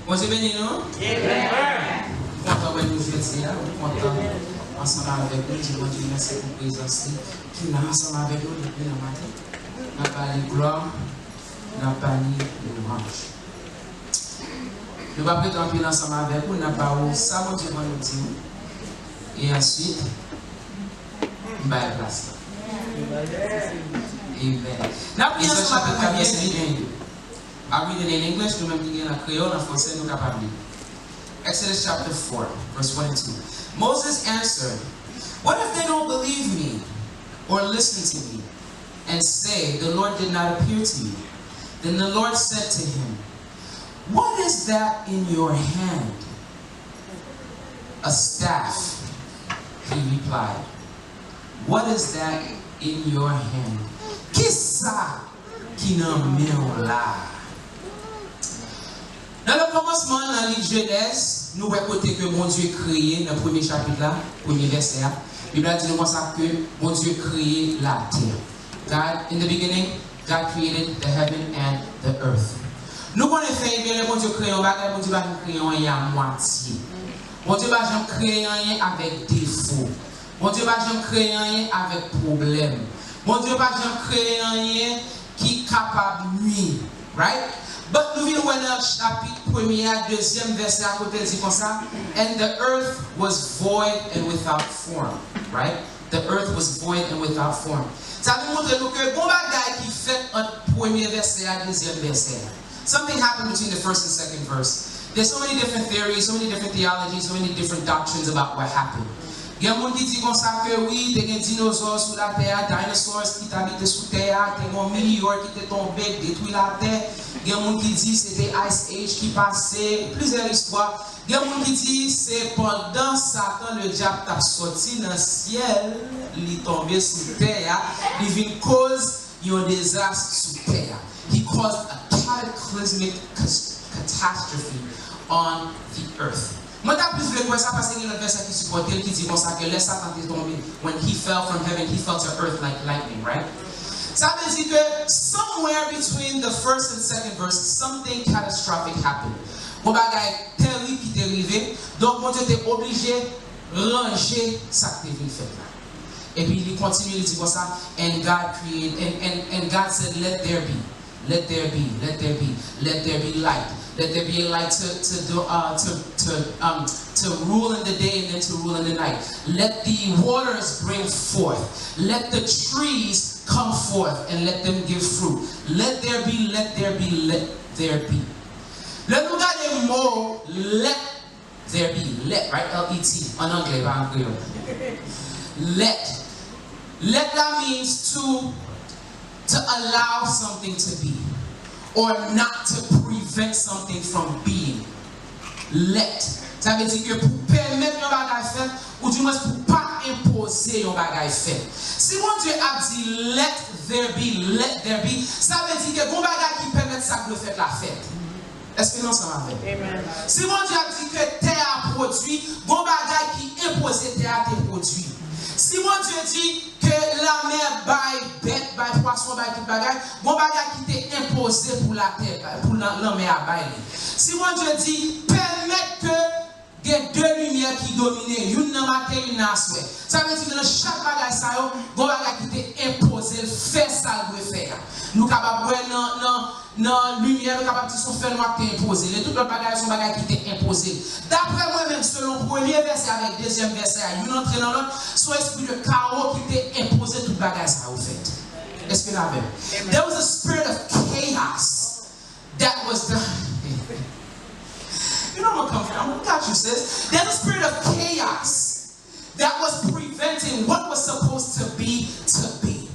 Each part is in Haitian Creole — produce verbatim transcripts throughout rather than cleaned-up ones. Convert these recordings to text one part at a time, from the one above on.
Bondye beni nou. Kontan wè nou jodi a. Kontan ansanm avèk nou. Di Bondye mèsi pou prezans li ki la ansanm avèk nou depi nan maten. N ap ba li glwa, n ap ba li louwanj. Nou p ap rete anpil ansanm avèk ou, n ap ba ou sa Bondye ban nou di ou. E answit, m bay plas la. Amen. N ap li ansanm avèk mwen, byeneme. I read it in English, nou menm ki gen nan kreyòl, an fransè, nou kapab li. Exodus chapter four, verse one and two. Moses answered, "What if they don't believe me or listen to me and say, 'The Lord did not appear to you'?" Then the Lord said to him, "What is that in your hand?" "A staff," he replied. "What is that in your hand?" Kisa ki nan men w la? Nan le kòmansman, nan liv Jenèz, nou wè kote ke Bondye kreye, nan premye chapit la, premye vèsè a, Bib la di nou konsa ke Bondye kreye latè. God, in the beginning, God created the heaven and the earth. Nou konnen fè ebyen lè Bondye kreye yon bagay, Bondye pa janm kreye yon anyen a mwatye. Bondye pa janm kreye anyen avèk defo. Bondye pa janm kreye anyen avèk pwoblèm. Bondye pa janm kreye anyen ki kapab nwi. Right? But nou vin wè nan chapit premye a, dezyèm vèsè a, kote l di konsa, "And the earth was void and without form." Right? "The earth was void and without form." Sa vin montre nou ke gon bagay ki fèt ant premye vèsè a, dezyèm vèsè a. Something happened between the first and second verse. There's so many different theories, so many different theologies, so many different doctrines about what happened. Gen moun ki di konsa ke wi, te gen dinozò sou latè a, dinosaurs ki t abite sou tè a, te gen yon meteor ki te tonbe, detwi latè. Gen moun ki di se te Ice Age ki pase, plizyè istwa. Gen moun ki di se pandan Satan Ledyab t ap sòti nan syèl, li tonbe sou tè a, li vin koz yon dezas sou tè a. He caused a cataclysmic cas- catastrophe on the earth. Mwen ta plis vle kwè sa paske gen lòt vèsè ki sipòte l ki di konsa ke lè Satan te tonbe, when he fell from heaven, he fell to earth like lightning, right? Sa vle di ke somewhere between the first and second verse, something catastrophic happened. Yon bagay terib ki te rive, donk Bondye te oblije ranje sa k te vin fèt la. Epi li kontinye, li di konsa, "And God created, and, and, and God said, 'Let there be, let there be, let there be, let there be light. Let there be a light to, to, do, uh, to, to, um, to rule in the day and then to rule in the night. Let the waters bring forth. Let the trees come forth and let them give fruit. Let there be, let there be, let there be.'" Lè nou gade mo let there be, let, right? L E T, an anglè, pa an kreyòl. Let. Let la means to, to allow something to be, or not to prevent something from being. Let. Sa vle di ke pou pèmèt yon bagay fèt, oudimwens pou pa enpoze yon bagay fèt. Si Bondye ap di, "Let there be, let there be," sa vle di ke gon bagay ki pèmèt sa k dwe fèt la fèt. Èske nou ansanm avè m? Si Bondye ap di ke tè a pwodui, gon bagay ki enpoze tè a te pwodui. Si Bondye di ke lanmè bay bèt, bay pwason, bay tout bagay, gon bagay ki te enpoze pou latè, pou lan- lanmè a bay li. Si Bondye di, pèmèt ke gen de limyè ki domine, youn nan maten, youn nan aswè. Sa vle di ke nan chak bagay sa yo, gon bagay ki te enpoze l fè sa l dwe fè a. Nou kapab wè nan, nan, nan limyè, nou kapab di se yon fènwa ki te enpoze l. E tout lòt bagay yo se yon bagay ki te enpoze l. Daprè mwen menm, selon premye vèsè avèk dezyèm vèsè a, youn antre nan lòt, se yon espri de kawo ki te enpoze tout bagay sa yo fèt. Èske n avè m? There was a spirit of chaos that was the You know I'm gonna come from. I got you, sis. There's a spirit of chaos that was preventing what was supposed to be to be.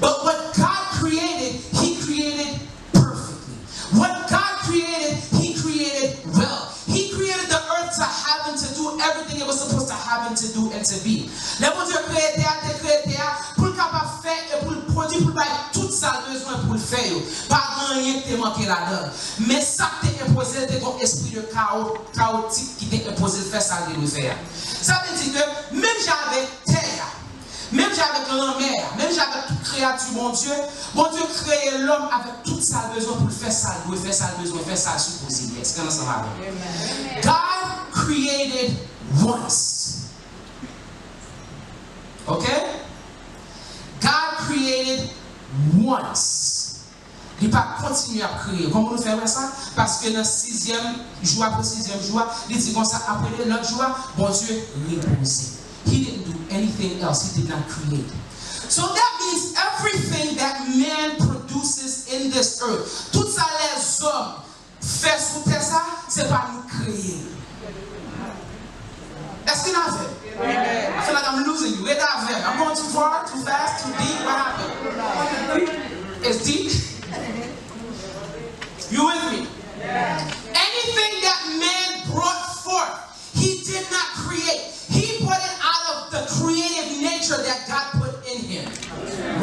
But what God created, He created perfectly. What God created, He created well. He created the earth to have and to do everything it was supposed to have and to do and to be. Lè Bondye kreye tè a, te kreye tè a pou l kapab fè e pou l pwodui, pou l bay tout sa l bezwen pou l fè yo. Pa gen anyen ki te manke ladan l. Men sa k te enpoze l, te gen yon espri de kawo, kawotik ki te enpoze l fè sa l te dwe fè a. Sa vle di ke menm jan avèk tè a, menm jan avèk lanmè a, menm jan avèk tout kreyati Bondye, Bondye kreye lòm avèk tout sa l bezwen pou l fè sa l dwe fè, sa l bezwen fè, sa l sipoze ye. Èske n ansanm avè m? God created once. Ok? God created once. Li pa kontinye ap kreye. Kòman nou fè wè sa? Paske nan sizyèm jou, apre sizyèm jou a, li di konsa, apre de lòt jou a, Bondye repoze. He didn't do anything else. He did not create. So that means everything that man produces in this earth, tout sa lèzòm fè sou tè sa, se pa nou k kreye l. Èske n avè m? I feel like I'm losing you. Rete avè m. I'm going too far, too fast, too deep. What happened? It's deep. You with me? Anything that man brought forth, he did not create. He brought it out of the creative nature that God put in him.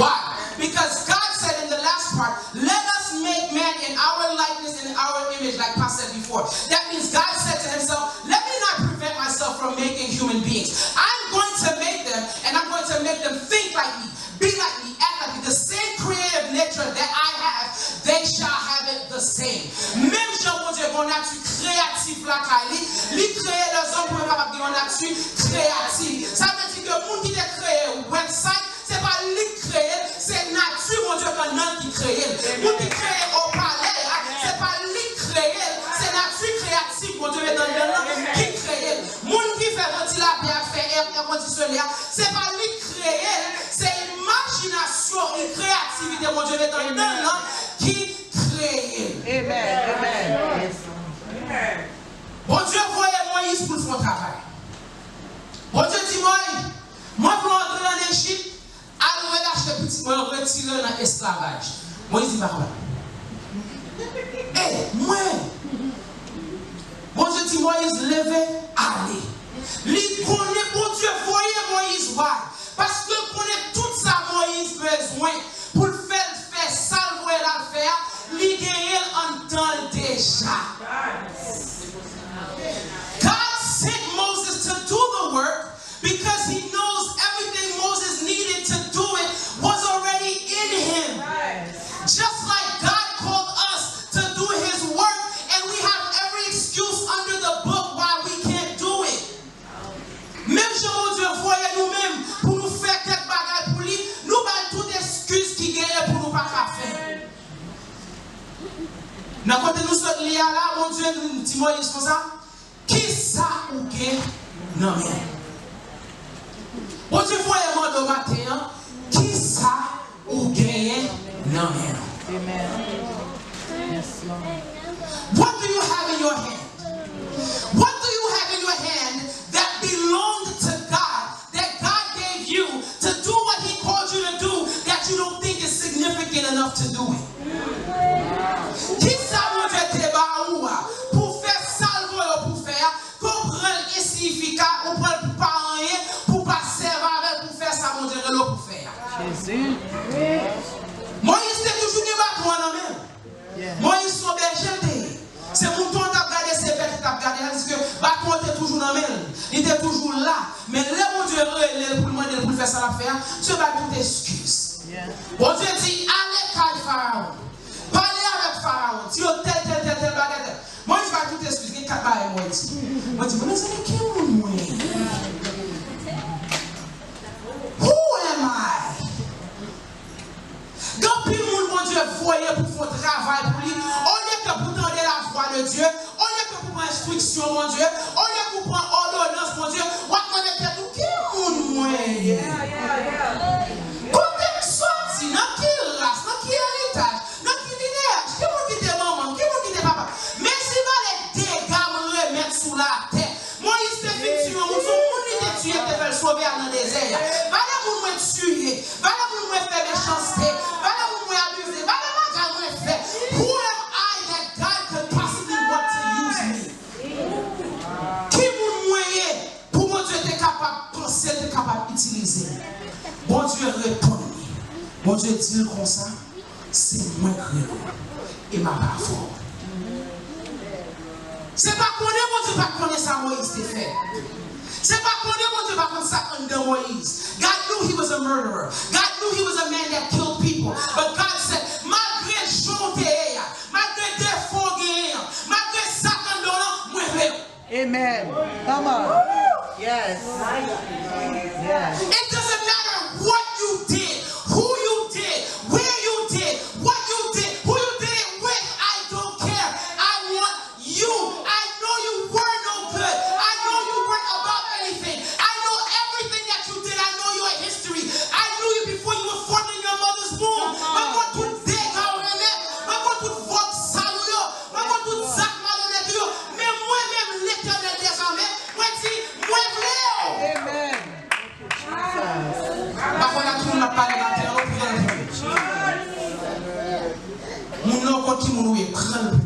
Why? Because God said in the last part, "Let us make man in our likeness and in our image," like Pastor said before. That means God said to himself, "Let me not prevent myself from making human beings. I'm going to make them, and I'm going to make them think like me, be like me, act like me. The same creative nature that I have, they shall have it the same." Menm jan Bondye gen yon nati kreyatif lakay li, li kreye lèzòm pou yo kapab gen yon nati kreyatif. Sa vle di ke moun ki te kreye website, se pa li k kreye l, se nati Bondye k anndan l ki kreye l. Moun ki kreye opalè a, se pa li k kreye l, se nati kreyatif Bondye mete anndan l lan ki kreye l. Moun ki fè vantilatè a, k fè è, è kondisyone a, se pa li k kreye l, se imajinasyon e kreyativite Bondye mete anndan l lan ki kreye l. Amen. Amen. Bondye voye Moyiz pou l fè yon travay. Bondye di Moyiz, "Mwen vle w antre ann Ejip, al relache pitit mwen yo, retire yo nan esklavaj." Moyiz di, "M pa kapab." "E, mwen." Bondye di Moyiz, "Leve, ale." Li konnen Bondye voye Moyiz. Why? Paske l konnen tout sa Moyiz bezwen pou l fè l fè sa l voye l al fè a, li genyen l anndan l deja. God sent Moses to do the work because he knows everything Moses needed to do it was already in him. Just like God called us to do his work and we have every excuse under the book why we can't do it. Menm jan Bondye voye nou menm pou nou fè kèk bagay pou li, nou bay tout eskiz ki genyen pou nou pa ka fè. Nan kote nou sot li a la, Bondye di Moyiz konsa, "Kisa ou gen nan men w?" Bondye voye mande w maten an, "Kisa ou genyen nan men w?" Amen. Yes, Lord. What do you have in your hand? What do you have in your hand that belonged to God, that God gave you to do what he called you to do, that you don't think is significant enough to do it? Kisa Bondye te ba ou a pou fè sa l voye w pou fè a, ke w pran l ensiyifika, ou pran l pou pa anyen, pou w pa sèvi avè l pou fè sa Bondye rele w pou fè a? Jezi. Moyiz te toujou gen baton an nan men l. Moyiz se yon bèje l te ye. Se mouton an t ap gade, se bèt li t ap gade. Sa vle di ke baton an te toujou nan men l. Li te toujou la. Men lè Bondye rele l pou l mande l pou l fè sa l ap fè a, Bondye bay tout eskiz. Bondye di, "Ale kay Farawon. Pale avèk Farawon. Di yo tèl, tèl, tèl, tèl bagay, tèl." Moyiz bay tout eskiz. Gen kat bagay Moyiz di. Moyiz di, "Mezanmi, ki moun mwen ye? Who am I?" Gen anpil moun Bondye voye pou fè yon travay pou li, olye ke pou tande lavwa de Dye, olye ke pou pran enstriksyon Bondye, olye pou pran òdonans Bondye, w ap mande tèt ou, "Ki moun mwen ye? Kote m soti? Nan ki ras? Nan ki eritaj? Nan ki lineyaj? Ki moun ki te manman m? Ki moun ki te papa m?" Men si valè dega m remèt sou latè, Moyiz te fin tiye yon moun, se yon moun li te tiye ki te fè l sove al nan dezè a. Valè moun mwen tiye, valè moun mwen fè mechanste, valè moun mwen abize, valè bagay mwen fè. Who am I that God could possibly want to use me? Ki moun mwen ye pou Bondye te kapab panse, te kapab itilize m? Bondye reponn li. Bondye di l konsa, "Se mwen k rele w, e m ap avè w." Se pa konnen Bondye pa t konnen sa Moyiz te fè. Se pa konnen Bondye pa konn sa k anndan Moyiz. God knew he was a murderer. God knew he was a man that killed people. But God said, malgre jan w te ye a, malgre defo w genyen an, malgre sa k anndan w lan, mwen vle w. Amen. Come on. Yes. Yes. It doesn't matter what you did, who you did, where you did, what you did, who you did it with. I don't care. I want you. I know you were no good. I know you weren't about anything. I know everything that you did. I know your history. I knew you before you were formed in your mother's womb. Mwen konn tout dega w renmen. Mwen konn tout vòb sal ou yo. Mwen konn tout zak malonèt ou yo. Men mwen menm, Letènèl dèzame, mwen di, mwen vle w. Amen. Thank you, Jesus. M pa konn ak ki moun m ap pale maten an, non, pran l pou ou. Moun nan, w konn ki moun ou ye, pran l pou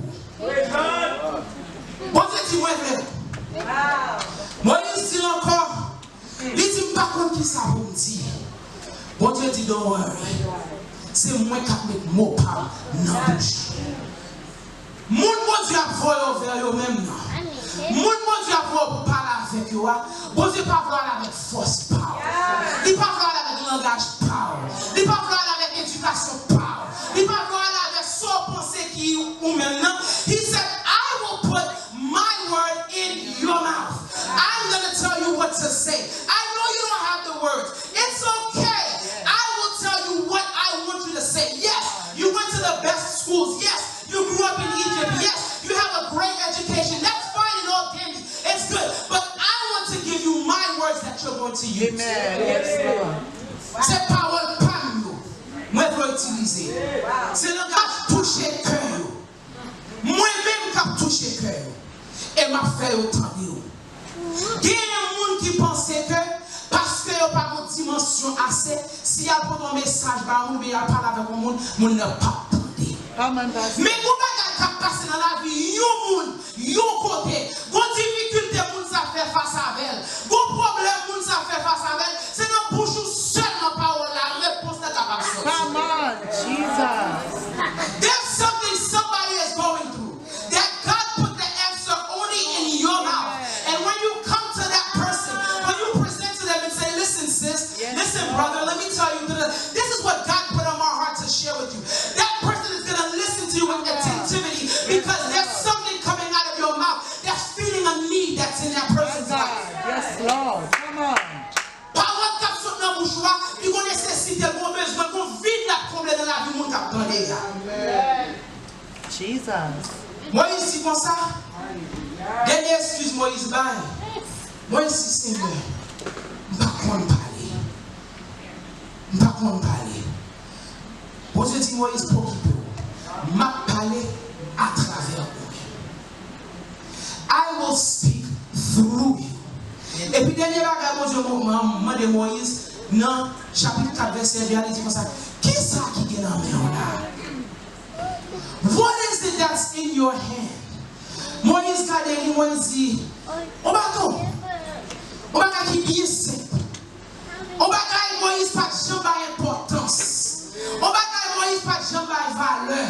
ou. Bondye di, mwen vle w. Moyiz di l ankò, li di, m pa konn ki sa pou m di. Bondye di, don't worry. Se mwen k ap met mo pa m nan bouch ou. Moun Bondye ap voye w vè yo menm nan. Moun Bondye ap voye w pou pale avèk yo a, Bondye pa vle w al avèk fòs pa w. Li pa vle w al avèk langaj pa w. Li pa vle w al avèk edikasyon pa w. Li pa vle w al avèk sa w panse ki ou menm nan. He said, I will put my word in your mouth. I'm gonna tell you what to say. I know you don't have the words. It's okay. I will tell you what I want you to say. Yes, you went to the best schools. Yes, you grew up in Egypt. Yes, you have a great education. That's fine and all dandy. It's good. But I want to give you my words that you're going to use. Amen. Yes, Lord. Se pawòl pa m yo. Mwen vle w itilize. Se langaj touche kè yo. Mwen menm k ap touche kè yo. E m ap fè yo tande w. Genyen moun ki panse ke paske yo pa gon dimansyon ase, si y al pote yon mesaj ba yon moun, oubyen y al pale avèk yon moun, moun nan p ap tande. Come on, Pastor. Men gon bagay k ap pase nan lavi yon moun, yon kote, gon difikilte moun sa fè fas avè l, gon pwoblèm moun sa fè fas avè l, se nan bouch ou sèlman pawòl la, repons la kapab soti. Come on, Jesus. There's something somebody is going through that God put the answer only in your mouth. And when you come to that person, when you present to them and say, listen, sis, listen, brother, let me tell you, this is what God put on my heart to share with you. That person is going to listen to you with attentivity because there's something coming out of your mouth that's feeding a need that's in that person's life. Yes, Lord. Come on. Pawòl k ap sot nan bouch ou a, li gon nesesite, gon bezwen, gon vid l ap konble nan lavi moun k ap tande a. Jesus. Moyiz di konsa, dènye eskiz Moyiz bay, Moyiz di, Senyè, m pa konn pale. M pa konn pale. Bondye di Moyiz, pa okipe w. M ap pale atravè ou menm. I will speak through you. Epi dènye bagay Bondye mo- man- mande Moyiz nan chapit kat vèsè de a, li di konsa, kisa ki gen nan men w la? What is it that's in your hand? Moyiz gade li, Moyiz di, yon baton. Yon bagay ki byen senp. Yon bagay Moyiz pa t janm bay enpòtans. Yon bagay Moyiz pa t janm bay valè.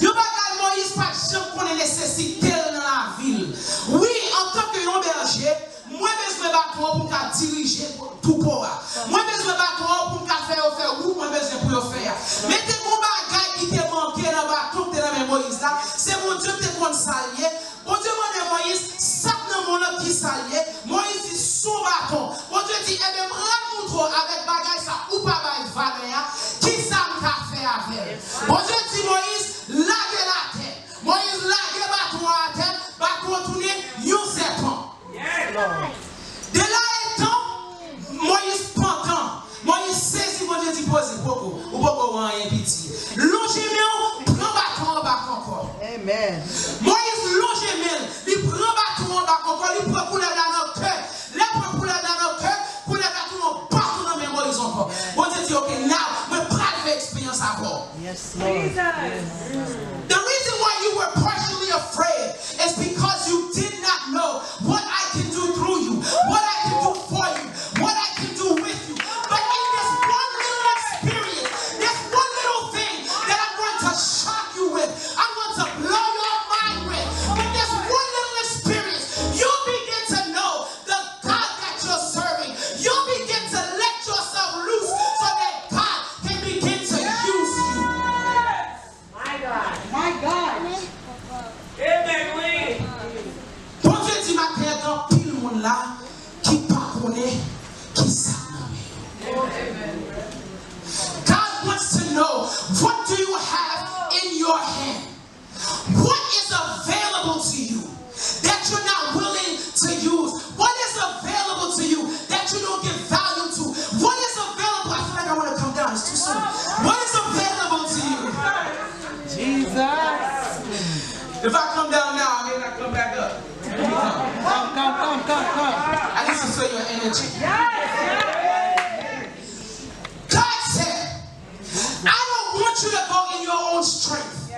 Yon bagay Moyiz pa t janm konnen nesesite l nan lavi l. Wi, antanke yon bèje, mwen bezwen baton an pou m ka dirije twoupo a. Mwen bezwen baton an pou m ka fè yo fè wout mwen bezwen pou yo fè a. Men te gon bagay ki te manke nan baton ki te nan men Moyiz la. Se Bondye ki te konn sa l ye. Bondye mande Moyiz, sa k nan men w lan, kisa l ye? Moyiz di, s on baton. Bondye di, enben, m pral moutre w avèk bagay sa ou pa bay valè a, kisa m ka fè avè l. Bondye di Moyiz, lage l atè. Moyiz lage baton an atè, baton an tounen yon sèpan. De la etan, Moyiz pantan. Moyiz sezi, Bondye di, poze, poko, ou poko wè anyen piti. Lonje men w, pran baton an bak ankò. Amen. Moyiz lonje men l, li pran baton an bak ankò, li pran koulèv la nan ke. Lè l pran koulèv la nan ke, koulèv la tounen yon baton nan men Moyiz ankò. Bondye di, ok, now, mwen pral fè eksperyans avè w. Yes, Lord. The reason why you were partially afraid is because you did not know what I can do through you, what I can do for you, what I can do with you. But in this one little experience, this one little thing that I'm going to shock you with, I'm going to blow your mind with, with this one little experience, you begin to know the God that you Kisa nan men yo? God wants to know, what do you have in your hand? What is available to you that you're not willing to use? What is available to you that you don't give value to? What is available? I feel like I want to come down. It's too soon. What is available to you? Jesus. If I come down now, I may not come back up. Come, come, come, come, come. I need to feel your energy. God said, I don't want you to go in your own strength.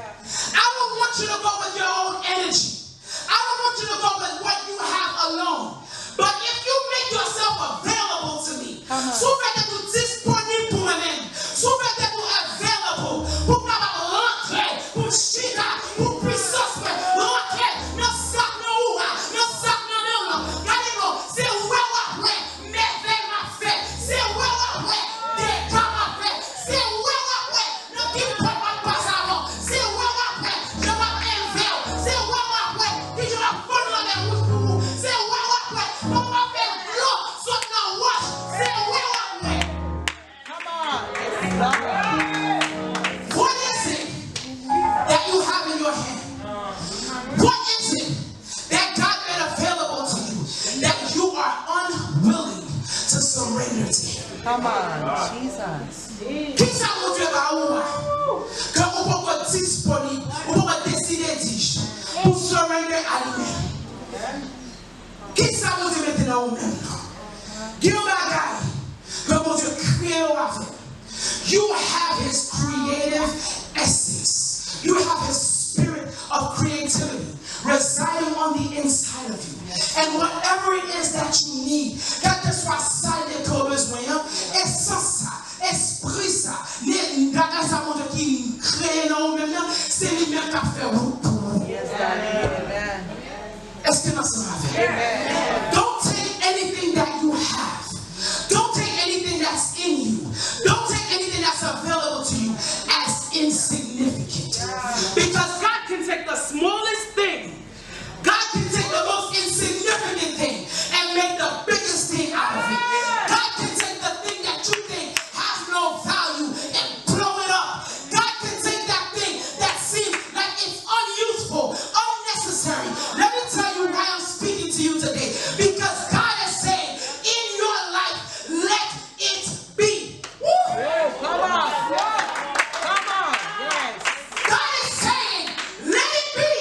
I don't want you to go with your own energy. I don't want you to go with what you have alone. But if you make yourself available to me, si w fè tèt ou disponib pou mwen menm, si w fè tèt ou available pou m kapab rantre, pou m chita, pou pwisans mwen rantre nan sa k nan ou a, nan sa k nan men w lan. Gade non, se wè w ap wè mèvèy m ap fè, se wè w ap wè dega m ap fè, se wè w ap wè nan ki pòt m ap pase avè w, se wè w ap wè jan m ap elve w, se wè w ap wè kijan m ap fonn lanmè wouj pou ou, se wè w ap wè kòman m ap fè dlo sot nan wòch, se wè w ap wè. Come on. What is it that you have in your hand? What is it that God made available to you that you are unwilling to surrender to Him? Come on, Jesus. Kisa Bondye ba ou a? Ke ou poko disponib, ou poko deside di pou surrender a li menm. Kisa Bondye mete nan ou menm nan? Gen yon bagay ke Bondye kreye w avè l. You have his creative essence. You have his spirit of creativity residing on the inside of you. And whatever it is that you need, kèlkeswa sa l ye ke w bezwen an, esans sa, espri sa, ne, bagay sa Bondye ki kreye nan ou menm nan, se li menm k ap fè wout pou ou. Yes, Daddy. Amen. Èske n ansanm avè m? Don't take anything that you have. Don't take anything that's in you. Don't take anything that's available to you as insignificant. Because God can take the smallest thing. God can take the most insignificant thing and make the biggest thing out of it. God can take the thing that you think has no value and blow it up. God can take that thing that seems like it's unuseful, unnecessary. Let me tell you why I'm speaking to you today. Because God is saying, in your life, let it be. Woo! Come on! Come on! Yes! God is saying, let it be.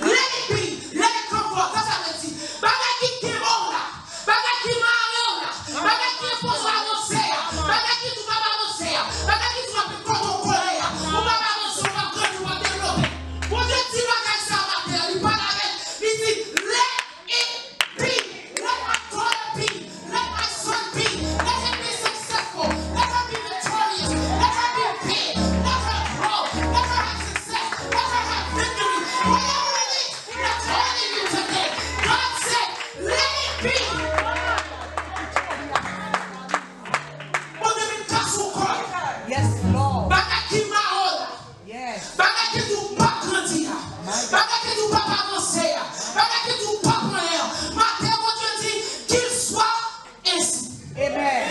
Let it be. Let it come forth. Sa sa vle di. Bagay ki kenbe w la. Bagay ki mare w la. Bagay ki enpoze w avanse a. Bagay ki di w p ap avanse a. Bagay ki di w ap kote w kole a. Ou p ap avanse, ou p ap grandi, ou p ap devlope. Bondye di bagay sa a maten an. Li pale avè l. Li di, let it be. Let my daughter be. Let my son be. Let him be successful. Let her be victorious. Let her be big. Let her grow. Let her have success. Let her have victory. Whatever it is that's holding you today, God said, let it be. Bondye vin kase w kò. Yes, Lord. Bagay ki mare w la. Yes. Bagay ki di w p ap grandi a. My God. Bagay ki di w p ap avanse a. Bagay ki di w p ap anyen an. Maten, Bondye di, qu'il soit ainsi. Amen.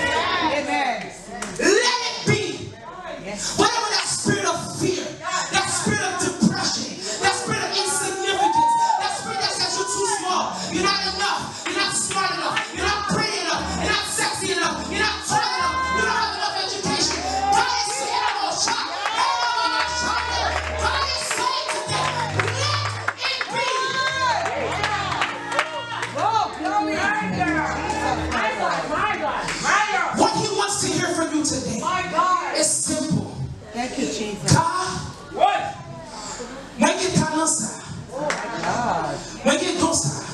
Amen. Let it be. Yes. Whatever that spirit of fear, that spirit of depression, that spirit of insignificance, that spirit that says you're too small, you're not enough, you're not smart enough, you're not pretty enough, you're not sexy enough, you're not tall enough, you don't have enough education. God is saying, God is saying today, let it be. Oh, glory. My God. My God. My God. What he wants to hear from you today is simple. Thank you, Jesus. God, mwen gen talan sa. Mwen gen don sa.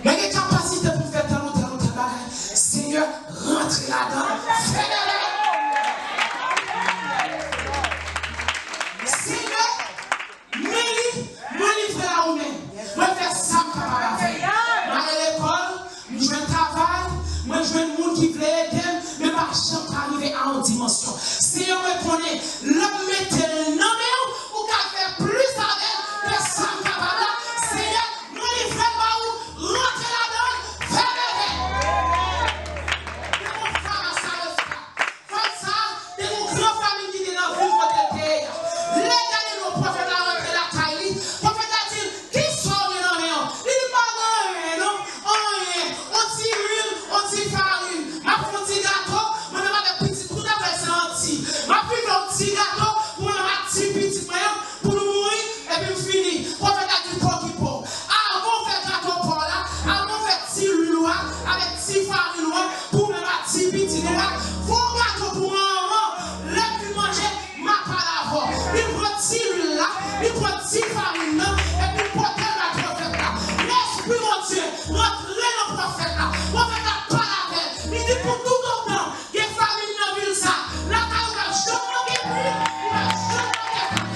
Mwen gen kapasite pou m fè tèl ou tèl ou tèl bagay. Senyè, rantre ladan. Fè bagay. Senyè, men li, mwen livre a ou menm. Mwen fè sa m kapab avè l. M ale lekòl, m jwenn travay, mwen jwenn moun ki vle ede m, men m pa janm ka rive a yon dimansyon. Senyè, mwen konnen, lè m mete l nan men w, ou ka fè plis avè l ke sa m kapab la. Senyè, mwen livre l ba ou, rantre ladan l, fè mèvèy. Pou manman, lè l fin manje, m a pale avè w. Li pran ti lwil la, li pran ti farin nan, epi l pote l bay pwofèt la. Lespri Bondye rantre nan pwofèt la. Pwofèt la pale avè l. Li di, pou toutotan gen farin nan vil sa, lakay ou p ap janm manke bri, ou p ap janm manke farin.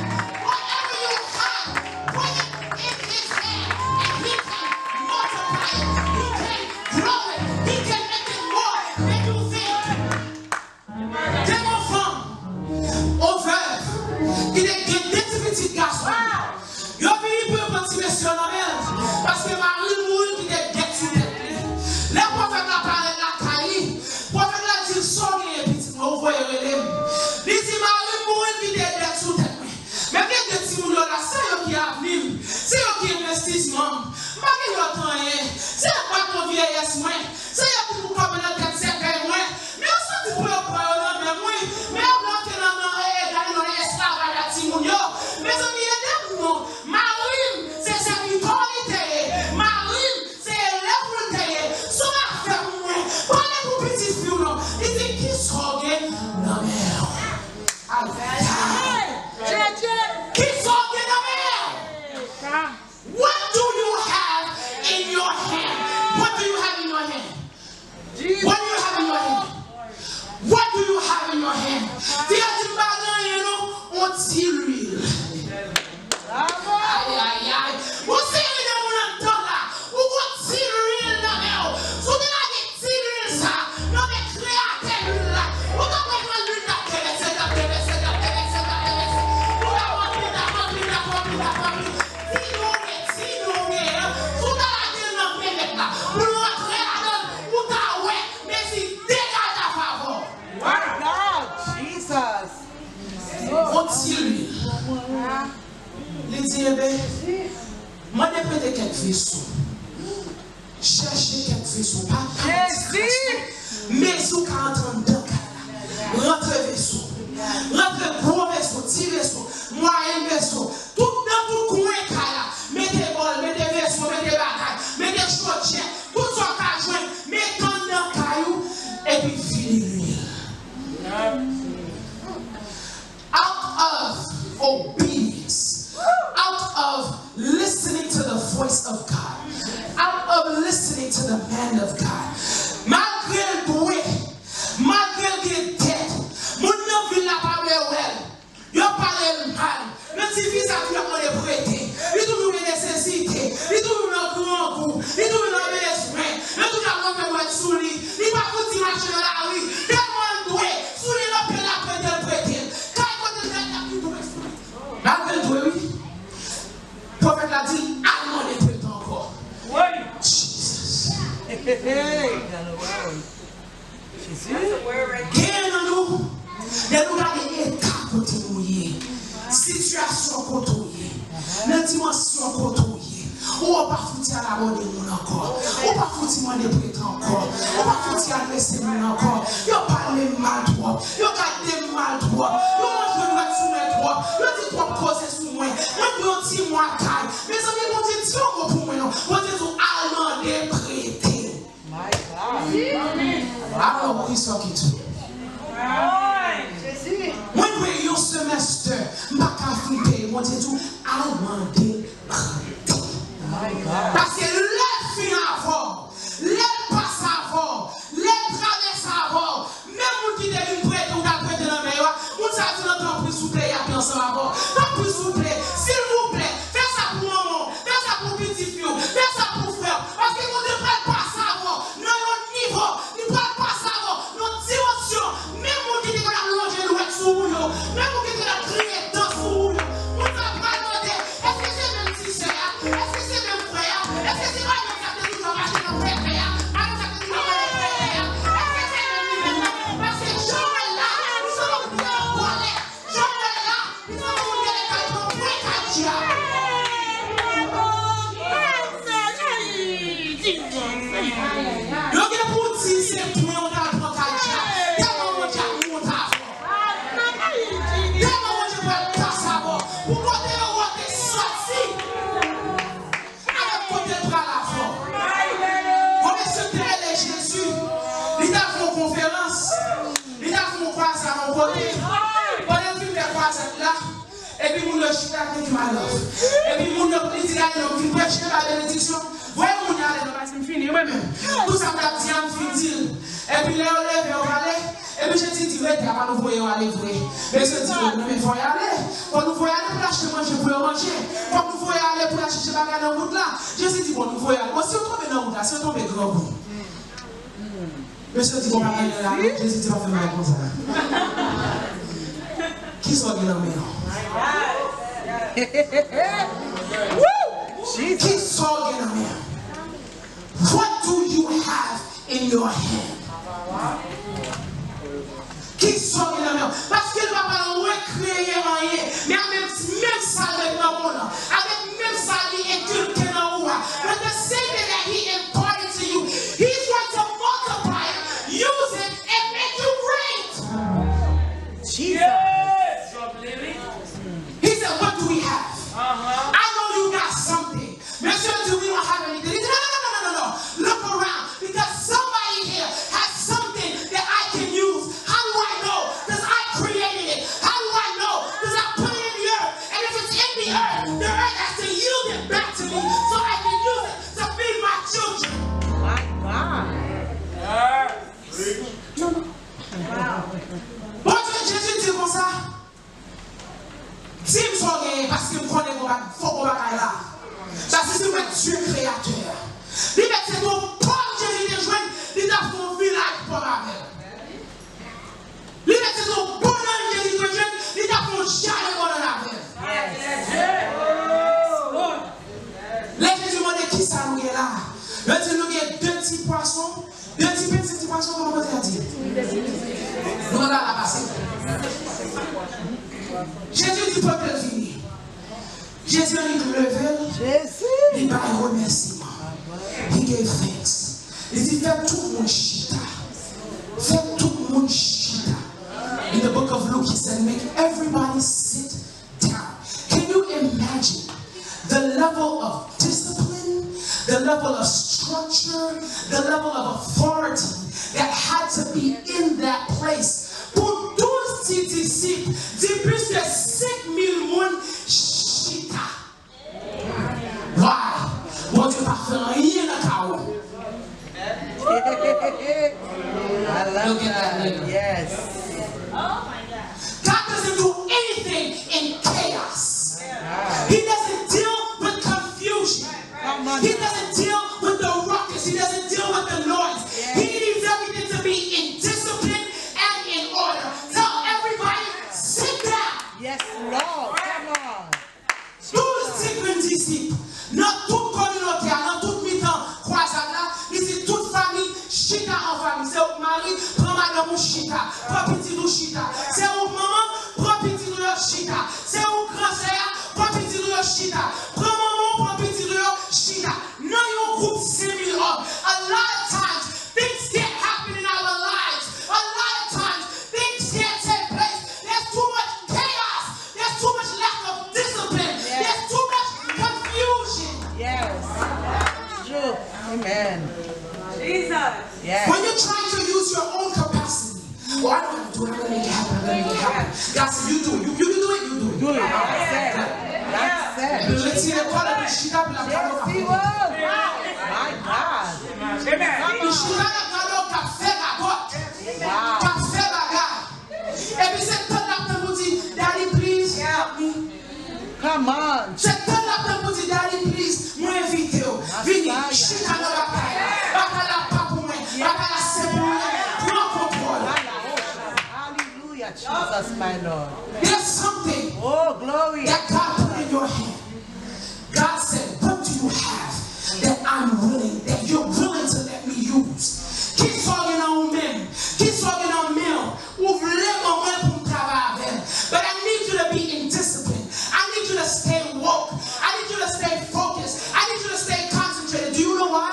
Whatever you have, put it in his hand, and he can multiply it. He can grow it. He can make it more than you think. Gen yon fanm, yon vèv, ki te gen de ti pitit gason. Yo vini pou yo pran ti mesye yo nan men l, paske mari l mouri, l kite dèt sou tèt li. Lè pwofèt la parèt lakay li, pwofèt la di l, sa w genyen pitit mwen, ou voye rele m. Li di, mari m mouri, l kite dèt sou tèt mwen. Men m gen de timoun yo la, se yo ki avni m, se yo ki envestisman m. M pa gen lòt anyen. Se yo k bat nan vyeyès mwen. Se yo ki pou kanpe nan tèt sèkèy mwen. Men yo soti pou yo pran yo nan men m, wi. Men yo bloke nan, nan, e, gade nan esklavaj a timoun yo. Mezanmi, ede m non. Mari m, se sèvitè li te ye. Mari m, se elèv mwen te ye. Se yon afè pou mwen. Pale pou pitit fi w non. Li di, kisa w gen nan men w? Ayayay. Kisa w gen nan men w? What do you have in your hand? What do you have in your hand? What do you have in your hand? What do you have in your hand? Fi a di, m pa gen anyen non, yon ti lwil. Ayayay. Yon seri de moun anndan la, ou gon ti lwil nan men w. Si w te lage ti lwil sa, yo te kreyatè lwil la. Ou ta wè jan lwil la ap devèse, l ap devèse, l ap devèse, l ap devèse. Ou ta wè lwil la ap anpli, l ap anpli, l ap anpli. Ti nou gen, ti nou gen, si w ta lage l nan ponyèt la, pou l rantre ladan l, ou ta wè, Mezi degaj a favè w. My God, Jesus. Yon ti lwil. Li di, enben, mande prete kèk veso. Chèche kèk veso, pa, pa Jezi! Mezi w ka rantre anndan kay la. Rantre veso. Rantre gwo veso, ti veso, mwayèn veso. Tout nan tout kwen kay la. Mete bòl, mete veso, mete bagay, mete chodyè. Tout sa w ka jwenn, mete anndan kay ou, epi vide lwil. Out of obedience, out of listening to the voice of God, out of listening to the man of God. Malgre l dwe, malgre l gen dèt, moun nan vil la pa vle wè l. Yo pale l mal. Men tifi sa tou ap mande prete. Li toujou gen nesesite. Li toujou nan grangou. Li toujou nan bezwen. Yo toujou ap rantre dwèt sou li. Li pa fouti mache nan lari. Tèlman l dwe. Si w li nan pye l ap prete l, prete l. Kay kote l nan, l ap gen dwèt sou li. Malgre l dwe, wi. Pwofèt la di, al mande prete ankò. Jesus. Genyen nan nou, lè nou gade eta kote nou ye, sitiyasyon kote w ye, nan dimansyon kote w ye, ou pa fouti al abòne moun ankò, ou pa fouti mande prete ankò, ou pa fouti adrese moun ankò, yo pale m mal twòp, yo gade m mal twòp, yo rantre dwèt sou mwen twòp, yo di twòp koze sou mwen, mwen pran yon ti mwa kay. Mezanmi, Bondye di yon mo pou mwen non, Bondye di w al mande prete. My God. Alò, poukisa w kite w? Mwen dwe yon semester, m pa ka fin peye. Bondye di w, al mande prete. My God. Paske lè l fin avè w, lè l pase avè w, lè l travèse avè w, menm moun ki te vin prete ou t al prete nan men yo a, moun sa yo di, non, tanpri, souple, y ap ansanm avè w. Tanpri, souple, silvouplè, fè sa pou manman w, fè sa pou pitit fi w, fè sa pou frè w. Paske Bondye pral pase avè w nan yon nivo, li pral pase avè w nan yon dimansyon. Menm moun ki te konn ap lonje dwèt sou ou yo, menm moun ki te konn ap griyen dan sou ou yo, moun sa yo pral mande, èske se menm ti sè a? Èske se menm frè a? Èske se pa menm sa k te toujou ap mache nan pèpè a? Pa menm sa k te toujou ap mande prete a? Èske se menm li menm nan? Paske jan w wè l la, li sanble yon gwo vòlè. Jan w wè l la, li sanble yon moun ki ale kay pran pwen kay dyab. Yo gen pou di se pwen w t al pran kay dyab. Tèlman Bondye ap monte avè w. Tèlman Bondye pral pase avè w. Pou kote yo wè w te soti. Avèk kote l pral avè w. Yon mesye te rele Jezi. Li t al fè yon konferans. Li t al fè yon kwa Pandan l fin fè kwazad la, epi moun yo chita, thank you, my love. Epi moun yo, li di, "Gade, non, m fin preche, ba benediksyon. Voye moun yo ale, non, pase m fini, mwen menm. Tout sa m t ap di a, m fin di l." Epi lè yo leve, yo prale, epi Jezi di, "Rete, apa nou voye yo ale vre?" Mesye di, "Bon, non, men fò y ale. Fò nou voye ale pou l achte manje pou yo manje. Fò nou voye ale pou l al chèche bagay nan wout la." Jezi di, "Bon, nou voye ale." Bon, si yo tonbe nan wout la, si yo tonbe grangou. Mesye di, "Bon, pa gen la." Jezi di, "Pa fè m bagay konsa." Kisa w gen nan men w? Kisa w gen nan men w? What do you have in your hand? Kisa w gen nan men w? Paske l pa pral rekreye anyen. Men a menm, menm sa l met nan men w lan, avèk menm sa li enkilke nan ou a, with the same thing that he imparted to you, he's going to multiply it, use it, and make you great. Jesus. He said, "What do we have?" I know you got something. Mesye di, "We don't have anything." Li di, "No, no, no, no, no, no, no. Look around, because somebody here has something that I can use. How do I know? 'Cause I created it. How do I know? 'Cause I put it in the earth. And if it's in the earth, the earth has to yield it back to me so I can use it to feed my children." My God. Bondye, Jezi di konsa, "Di m sa w genyen, paske m konnen gon ba-, fo gon bagay la." Sa signifie Dieu créateur. Li mèt se tou pòm Jezi te jwenn, li t ap fè yon vilaj pòm avè l. Li mèt se tou bannann Jezi te jwenn, li t ap fè yon jaden bannann avè l. Lè Jezi mande, "Kisa nou gen la?" Yo di, "Nou gen de ti pwason, de ti pen, senk ti pwason," kòman kote a di? Nou pa la pase. Jezi di, "Pote l vini." Jezi annik leve l, li bay remèsiman. He gave thanks. Li di, "Fè tout moun chita. Fè tout moun chita." In the book of Luke, he said, "Make everybody sit down." Can you imagine the level of discipline, the level of structure, the level of authority that had to be in that place? Pou douz ti disip, di plis ke senk mil moun chita. Why? Bondye pa fè anyen nan kawo. I love that. Yes. God doesn't do anything in chaos. He doesn't deal with confusion. He doesn't deal with the ruckus. He doesn't deal with the noise. He needs everything to be in discipline and in order. Tell everybody, "Sit down." Yes, Lord. Come on. Douz ti grenn disip nan tout kominote a, nan tout mitan kwazad la, li di tout fanmi chita an fanmi. Se ou k mari, pran madanm ou chita, pran pitit ou chita. Se ou k manman, pran pitit ou yo chita. Se ou k gran sè a, pran pitit ou yo chita. Pran manman w, pran pitit ou yo chita. Nan yon gwoup senk mil òm, a lot of times, things can't happen in our lives. A lot of times, things can't take place. There's too much chaos. There's too much lack of discipline. There's too much confusion. Yes. True. Amen. Jesus. Yes. When you're trying to use your own capacity, "Oh, I know how to do it. I'm gonna make it happen. I'm gonna make it happen." God said, "You do it. You, you can do it. You do it." Do it. That's it. That's it. Li retire kò l, epi chita, epi l ap gade w k ap fè. My God. Li chita, l ap gade w k ap fè gagòt, k ap fè bagay. Epi se tann l ap tann pou di, "Daddy, please help me." Come on. Se tann l ap tann pou di, "Daddy, please, mwen envite w. Vini, chita nan batay la. Batay la pa pou mwen. Batay la se pou mwen. Pran kontwòl." Hallelujah, Jesus, my Lord. There's something that God put in your hand. God said, "What do you have that I'm willing, that you're willing to let me use?" Kisa w gen nan ou menm? Kisa w gen nan men w? Ou vle ban mwen pou m travay avè l. But I need you to be in discipline. I need you to stay woke. I need you to stay focused. I need you to stay concentrated. Do you know why?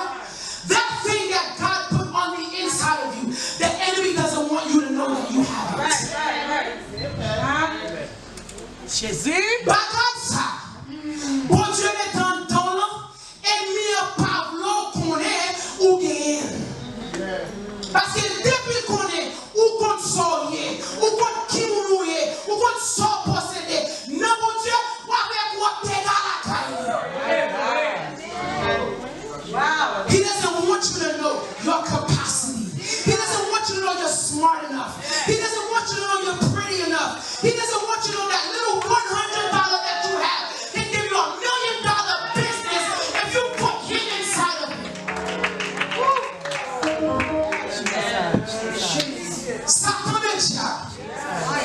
That thing that God put on the inside of you, the enemy doesn't want you to know that you have it. Jezi. Bagay sa, Bondye mete anndan w lan, enmi an pa vle w konnen ou genyen l. Paske depi l konnen ou konn sa w ye, ou konn ki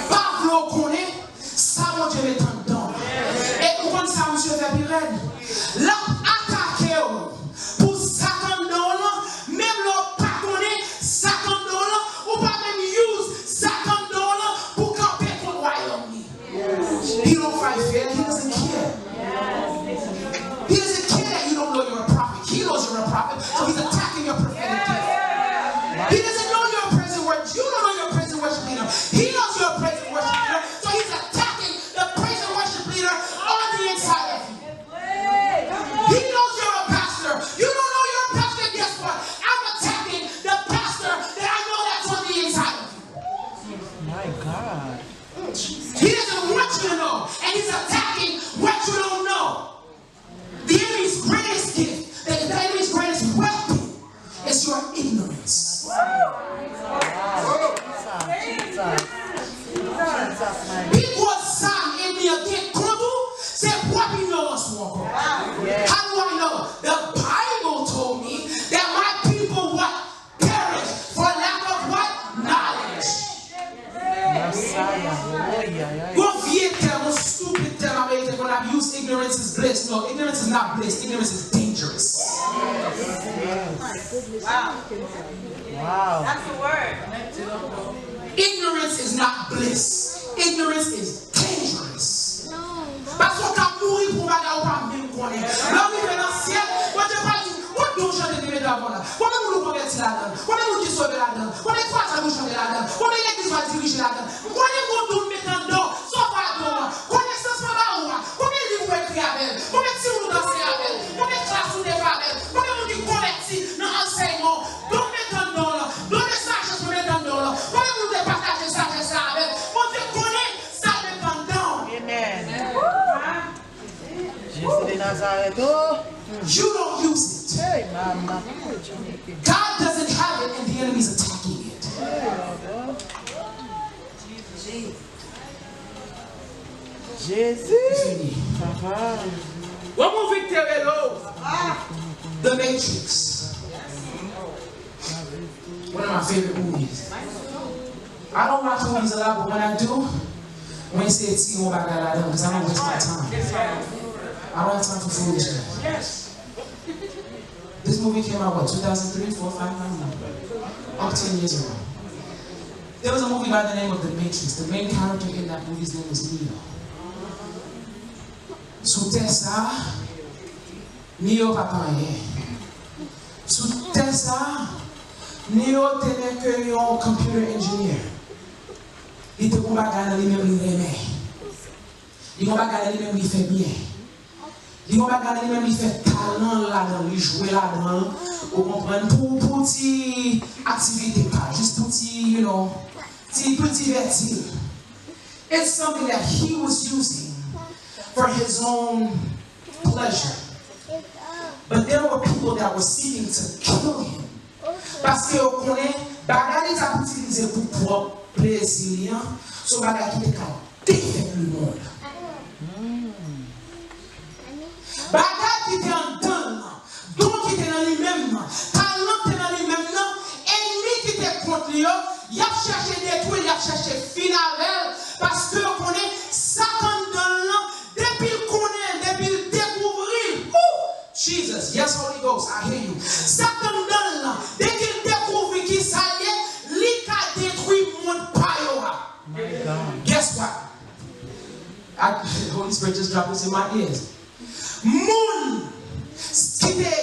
pa vle w konnen sa Bondye met anndan w. E ou konn sa misye fè pi rèd? L ap atake w pou sa k anndan w lan, menm lè w pa konnen sa k anndan w lan, ou pa menm use sa k anndan w lan pou kanpe kont wayòm li. He don't fight fair. He doesn't care. He doesn't care that you don't know you're a prophet. He knows you're a prophet, so he's attacking your prophetic gift. He doesn't know you're a praise and worship. You don't know you're a praise and worship leader. He knows you're a praise and worship leader, so he's attacking the praise and worship leader on the inside of you. He knows you're a pastor. You don't know you're a pastor. Guess what? I'm attacking the pastor that I know that's on the inside of you. My God. He doesn't want you to know, and he's attacking what you don't know. The enemy's greatest gift, the, the enemy's greatest weapon is your ignorance. Pi gwo zam enmi an gen kont ou, se pwòp ignorans ou ankò. How do I know? The Bible told me that my people what? Perish for lack of what? Knowledge. Masaya, oy, ay, ay. Yon vye tèm, yon stupid tèm ameriken konn ap use, ignorance is bliss. No, ignorance is not bliss. Ignorance is dangerous. Wow. Wow. That's the word. Ignorance is not bliss. Ignorance is dangerous. Paske w ka mouri pou yon bagay ou pa menm konnen. Lè w rive nan syèl, Bondye pral di, "Konbyen w chante depi devan la? Konbyen moun ou konvèti ladan l? Konbyen moun ki sove ladan l? Konbyen kwazad ou chante ladan l? Konbyen legliz w al dirije ladan l? M konnen gon don m met anndan w, sa w fè a don an? Konesans mwen ba ou a, konbyen liv ou ekri avè l? Konbyen timoun ou danse avè l? Konbyen klas ou te fè avè l? Konbyen moun ki konvèti nan ansèyman w? Don m met anndan w lan, don de sajès mwen met anndan w lan, konbyen moun ou te pataje sajès la avè l? Bondye konnen sa l met anndan w." Amen. Jezi de Nazarèt, oh. You don't use it. Hey, mama. God doesn't have it and the enemy is attacking it. Jezi. Fini. Papa. One movie te rele w The Matrix. One of my favorite movies. I don't watch movies a lot, but when I do, mwen eseye tire yon bagay ladan, 'cause I don't waste my time. I don't have time for foolishness. This movie came out, what, two thousand three, four, five, I don't know. Up ten years ago. There was a movie by the name of The Matrix. The main character in that movie's name was Neo. Sou tè sa, Neo pa t anyen. Sou tè sa, Neo te nèke yon computer engineer. Li te gon bagay nan li menm li renmen. Li gon bagay nan li menm li fè byen. Li gon bagay nan li menm li fè talan l ladan l, li jwe ladan l, ou konprann, pou, pou ti aktivite pa l, jis pou ti, you know, ti, pou divèti l. It's something that he was using for his own pleasure. But there were people that were seeking to kill him. Paske yo konnen bagay li t ap itilize pou pwòp plezi li an, se yon bagay ki te ka defèt lemonn. Bagay ki te anndan l lan, don ki te nan li menm nan, talan ki te nan li menm nan, enmi ki te kont li yo, y ap chèche detwi l, y ap chèche fini avè l, paske yo konnen sa k anndan l lan, depi l konnen l, depi l dekouvri l, woo! Jesus, yes, Holy Ghost, I hear you. Sa k anndan l lan, dèke l dekouvri ki sa l ye, li ka detwi mond pa yo a. My God. Guess what? I, Holy Spirit just dropped this in my ears. Moun ki te,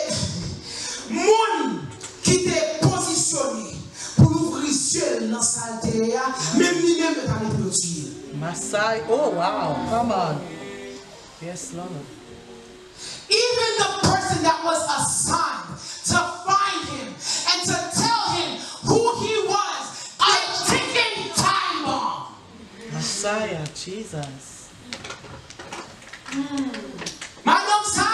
moun ki te pozisyone pou l ouvri zye l nan sa l te ye a, menm li menm yo ta mete yo tiye l. Masay, oh wow, come on. Yes, Lord. Even the person that was assigned to find him and to tell him who he was, a ticking time bomb. Messiah, Jesus. Madanm sa,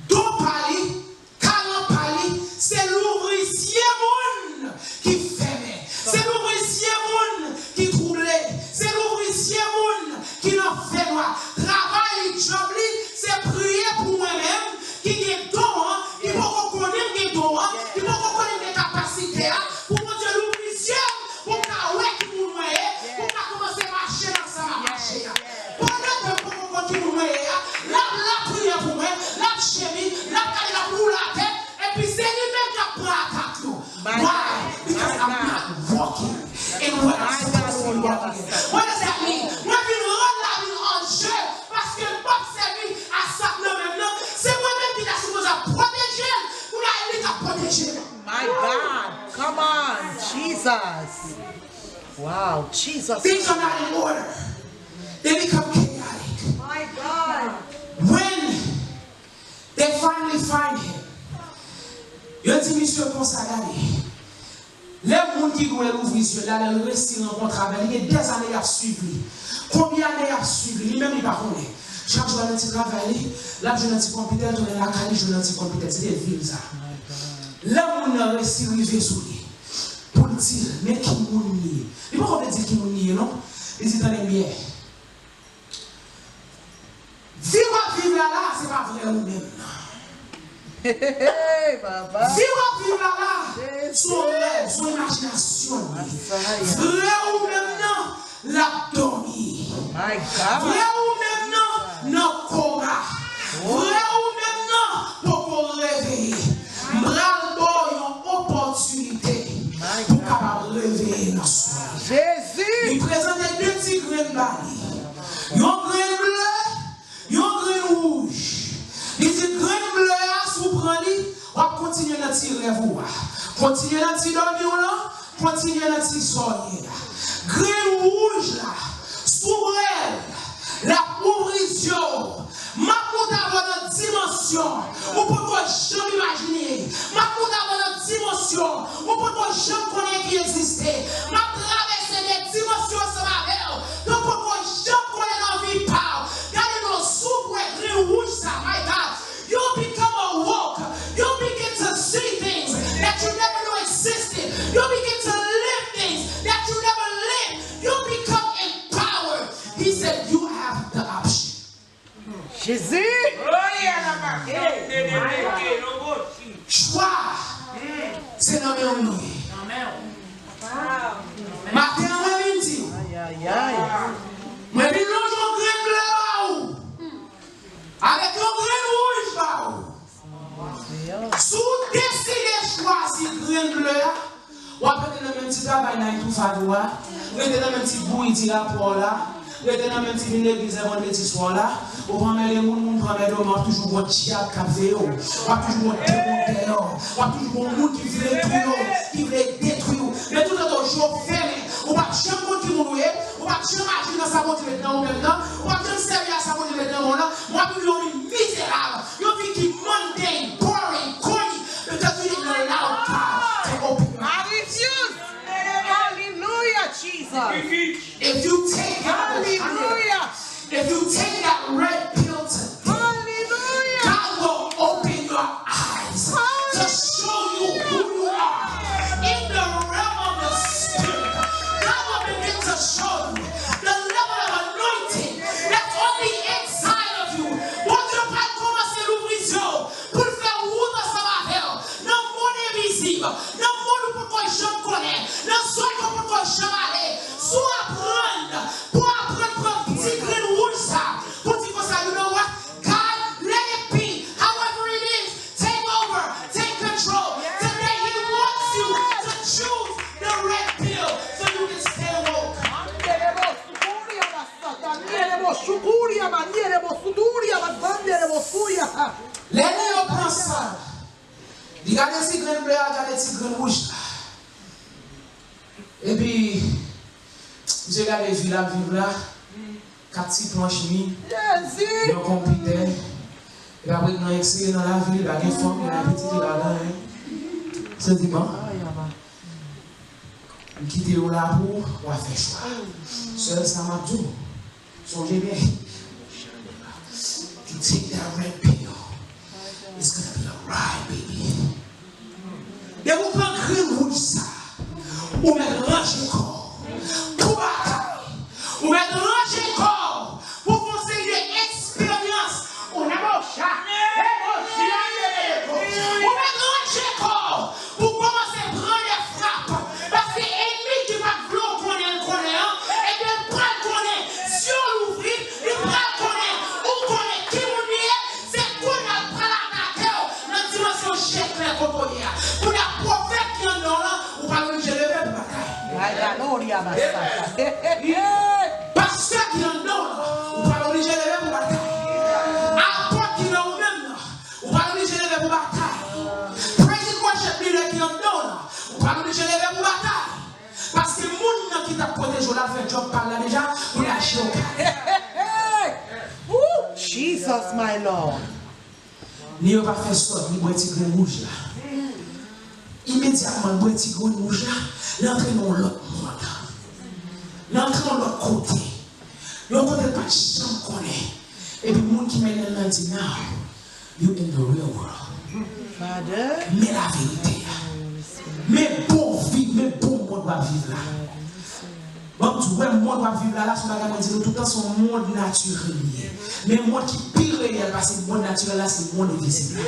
don pa li, talan pa li, se louvri zye moun ki fèmen. Se louvri zye moun ki twouble. Se louvri zye moun ki nan fènwa. Travay li, djòb li, se priye pou mwen menm ki gen don an, ki poko konnen m gen don an, ki poko konnen m gen kapasite a, pou Bondye louvri zye m, pou m ka wè ki moun mwen ye, And what I'm supposed to be walking in. What does that mean? Mwen vin rann lavi m an je paske m p ap sèvi a sa k nan men m nan. Se mwen menm ki ta sipoze ap pwoteje l, kounye a li k ap pwoteje m. My God, come on, Jesus. Wow, Jesus. Things are not in order. They become chaotic. My God. When they finally find him, yo di misye konsa, gade. Lè moun ki dwe louvri zye l la, lè l resi rankontre avè l, li gen dèzane y ap swiv li. Konbyen ane y ap swiv li? Li menm li pa konnen. Chak jou al nan ti travay li, l ap jwe nan ti konpitè, l tounen lakay li, jwe nan ti konpitè. Se te vi l sa. Lè moun nan resi rive sou li, pou l di l, men ki moun li ye. Li poko vle di l ki moun li ye, non. Li di, tande m byen. Vi w ap viv la la, se pa vrè ou menm nan. Hey, papa. Vi w ap viv la la, se yon rèv, se yon imajinasyon li ye. Vrè ou menm nan, l ap dòmi. My God. Vrè ou menm nan, nan koma. Vrè ou menm nan, poko reveye. M pral ba w yon opòtinite pou w kapab reveye nan swen. Jezi! Li prezante de ti grenn ba li. Yon grenn ble, yon grenn wouj. Li di grenn ble a, si w pran li, w ap kontinye nan ti rèv ou a. Kontinye nan ti dòmi w lan, kontinye nan ti sònye a. Grenn wouj la, si w pran l, l ap ouvri zye w. M ap monte avè w nan dimansyon ou poko janm imajine. M ap monte avè w nan dimansyon ou poko janm konnen ki egziste. M ap travèse de dimansyon ansanm avè w ke w poko janm konnen nan vi pa w. Gade non, si w pran grenn wouj sa, my God, you become awoke. You begin to see things that you never knew existed. You begin to live things that you never lived. You become empowered. He said, you have the option. Jezi! Chwa se nan men w li ye. Maten an, mwen vin di w, mwen vin lonje yon grenn ble ba ou, avèk yon grenn wouj ba ou. Si w deside chwazi grenn ble a, w ap rete nan menm ti travay nine to five ou a, rete nan menm ti bouyi di rapò w la, rete nan menm ti vin legliz lè vandredi swa w la, ou pa anmède moun, moun pa anmède w, men w ap toujou gon dyab k ap veye w, w ap toujou gon demon dèyè w, w ap toujou gon moun ki vle touye w, ki vle detwi w. Men toutan w je w fèmen, ou p ap janm konn ki moun ou ye, ou p ap janm aji nan sa Bondye met nan ou menm nan, ou p ap janm sèvi a sa Bondye met nan men w lan, w ap viv yon vi mizerab, yon vi ki mundane, boring, corny, because you didn't allow God to open your eyes. I refuse. Hallelujah, Jesus. If you take that, Hallelujah. If you take that red pill today, Hallelujah. God will open your eyes to show you who you are in the realm of the spirit. God will begin to show you the level of anointing that's on the inside of you. Bondye pral kòmanse louvri zye w pou l fè wout ansanm avè w nan mond envizib, nan mond ou poko janm konnen, nan zòn ke w poko janm ale. Si w aprann, pou w aprann pran ti grenn wouj sa, pou di konsa, you know what? God, let it be. However it is, take over, take control. Today he wants you to choose the red pill so you can stay woke. Lè nèg yo pran sa, li gade ti grenn ble a, gade ti grenn wouj la. Epi, misye gade vi l ap viv la, kat ti planch mi, Jezi! Yon konpitè. Epi apre, nan ekseye nan lavi, li pa gen fanm, li pa gen pitit, li pa gen anyen. Se di, bon, m kite yo la pou w, w a fè chwa. Sèl sa m ap di w, sonje byen. If you take that red pill, it's gonna be a ride, baby. Depi w pran grenn wouj sa, ou mèt ranje kò w pou batay. Ou mèt ranje kò w pou fè yon seri de eksperyans. Ou nan moucha, e mouchi a ye, ou mèt ranje kò w pou kòmanse pran de frap. Paske ènmi ki pa t vle w konnen l konnen an, ebyen, l pral konnen. Zye w louvri, li pral konnen. Ou konnen ki moun li ye, se kounye a l pral atake w nan dimansyon je klè kote w ye a. Kounye a, pwofèt ki anndan w lan, ou pa oblije leve pou batay. My Pastè ki anndan w lan, ou pa oblije leve pou batay. Apot ki nan ou menm nan, ou pa oblije leve pou batay. Praise and worship leader ki anndan w lan, ou pa oblije leve pou batay. Paske moun nan ki t ap pwoteje w la fè djòb pa l la deja, pou l achte w kay. Ooh, Jesus, my Lord. Ni yo pa fè sòt, li bwè ti grenn wouj la. Imedyatman, l bwè ti grenn wouj la, li antre nan yon lòt mond. Li antre yon lòt kote. Yon kote l pa t janm konnen. Epi moun ki mennen l nan di, "Now, you in the real world." Men laverite a. Men bon vi, men bon mond w ap viv la. Ban m di w, wè mond w ap viv la, la, se yon bagay mwen di nou toutan, se yon mond natirèl li ye. Men mond ki pi reyèl pase mond natirèl la, se mond envizib la.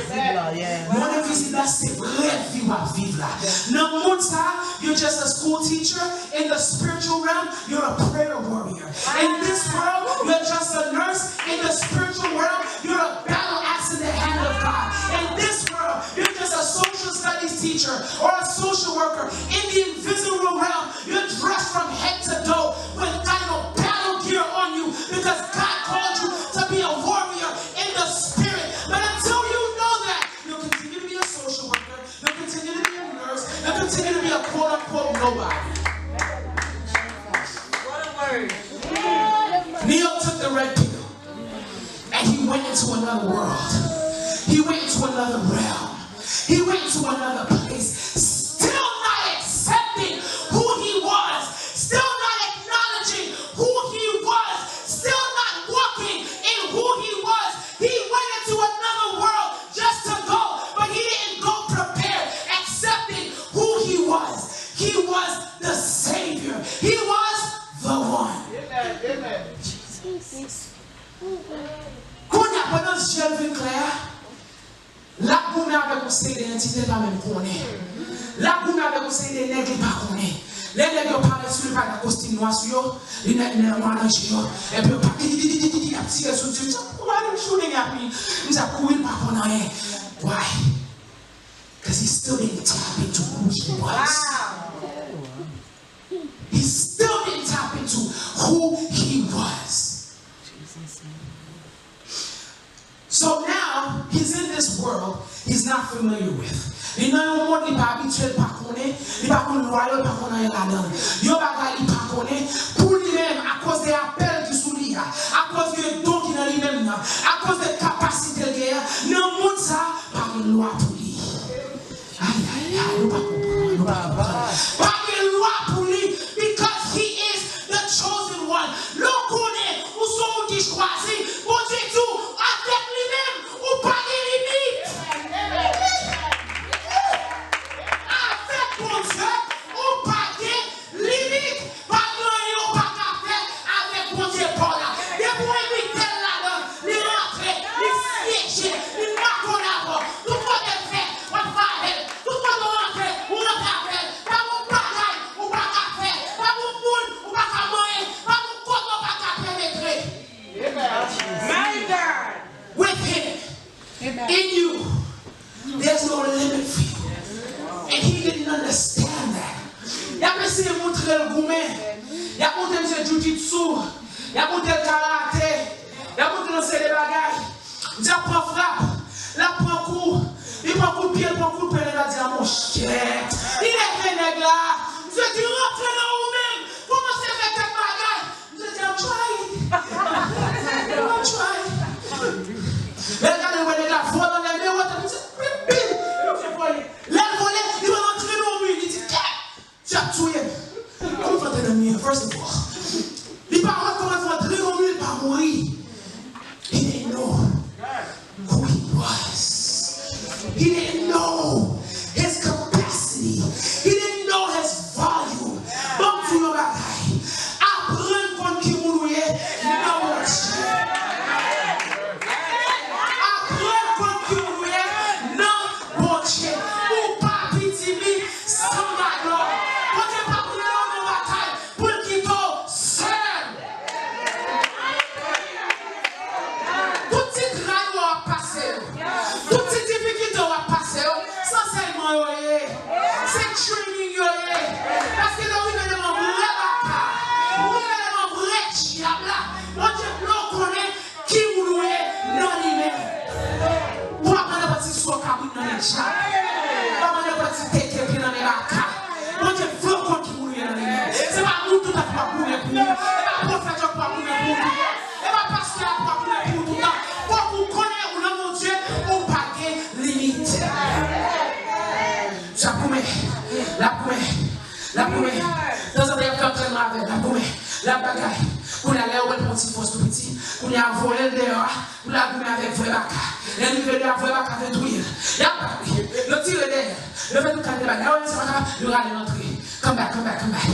Mond envizib la, se vrè vi w ap viv la. Nan mond sa, you're just a school teacher. In the spiritual realm, you're a prayer warrior. In this world, you're just a nurse. In the spiritual world, you're a battle axe in the hand of God. In this world, you're just a social studies teacher or a social worker. In the invisible realm, you're dressed from head to toe with kind of battle gear on you because God called you to be a warrior in the spirit. But until you know that, you'll continue to be a social worker, you'll continue to be a nurse, you'll continue to be a quote unquote nobody. What a word. Neo took the red pill. And he went into another world. He went into another realm. He went into another place. Still not accepting who he was. Still not acknowledging who he was. Still not walking in who he was. He went into another world just to go, but he didn't go prepared, accepting who he was. He was the Savior. He was the one. Amen. Amen. Kounye a, pandan zyè l vin klè a, l ap goumen avèk yon seri de antite l pa menm konnen. L ap goumen avèk yon seri de nèg li pa konnen. Lè nèg yo parèt sou li, pa gen kostim nwa sou yo, li nèg nwa nan je yo, epi yo pa di, di, di, di, di, di, ap tire sou li, m di, "Why you shooting at me?" M di, "Ap kouri, l pa konn anyen." Why? 'Cause he still didn't tap into who he was. He still didn't tap into who he was. So now, he's in this world he's not familiar with. Li nan yon mond li pa abitye, li pa konnen, li pa konn lwa yo, li pa konn anyen ladan l. Yon bagay li pa konnen, pou li menm, akoz de apèl ki sou li a, akoz de don ki nan li menm nan, akoz de kapasite l genyen, nan mond sa, pa gen lwa pou li. Ay, ay, ay, nou pa konprann, nou pa konprann. Pa gen lwa pou li, because he is the chosen one. Lè w konnen ou se yon moun ki chwazi, Bondye di w, avèk li menm, ou pa gen limit. Avèk Bondye, ou pa gen limit. Pa gen anyen ou pa ka fè avèk Bondye pa w la. Depi w envite l ladan, li rantre, li syeje, li makònn avè w. Tout kote l fè, w ap fè avè l. Tout kote w rantre, ou rantre avè l. Pa gen yon bagay ou pa ka fè. Pa gen yon moun ou pa ka manyen. Pa gen yon kote w pa ka penetre. My God! With him. Amen. In you, there's no limit for you. And he didn't understand that. Y ap eseye montre l goumen. Y ap montre l se jiu-jitsu. Y ap montre l karate. Y ap montre l yon seri de bagay. Li ap pran frap. L ap pran kou. Li pran kout pye, l pran kout pwen, nèg la di, "A monchè." Li leve nèg la. Misye di, "Rantre nan ou menm. Kòmanse fè kèk bagay." Misye di, "I'm trying. I'm trying." Lè l gade, wè nèg la vole anlè, men wote, misye, bim, bim, misye vole. Lè l vole, li wè l antre nan yon mi, li di, "Kèt! Misye ap touye m." Kòman fè antre nan mi an, first of all? Li pa wè kòman fè antre nan mi, li pa mouri. He didn't know who he was. He didn't know his capacity. He didn't know his volume. Ban m di w yon bagay. Aprann konn ki moun ou ye nan Bondye. Aprann konn ki moun ou ye nan Bondye. Ou pa piti li, sanba glò. Bondye pa pou mennen w nan batay pou l kite w sèl. Maman, nenpòt ti tete ki nan men baka. Bondye vle w konn ki moun ou ye nan li menm. Se pa moun tout ap goumen pou ou. E pa pwofèt yo k ap goumen pou ou. E pa pastè a k ap goumen pou ou tout tan. Fòk ou konnen ou nan Bondye, ou pa gen limit. L ap goumen. L ap goumen. L ap goumen. Tanzantan, y ap fè antrènman avè l. L ap goumen. L ap bagay. Kounye a, lè yo wè l pran ti fòs tou piti, kounye a, voye l deyò a. Pou l al goumen avèk vrè baka. Lè l rive deyò a, vrè baka vle touye l. Y ap bat li. Yo tire dèyè l. Yo fè tout kalite bagay. Lè yo wè misye pa kapab, yo rale l antre. Come back, come back, come back.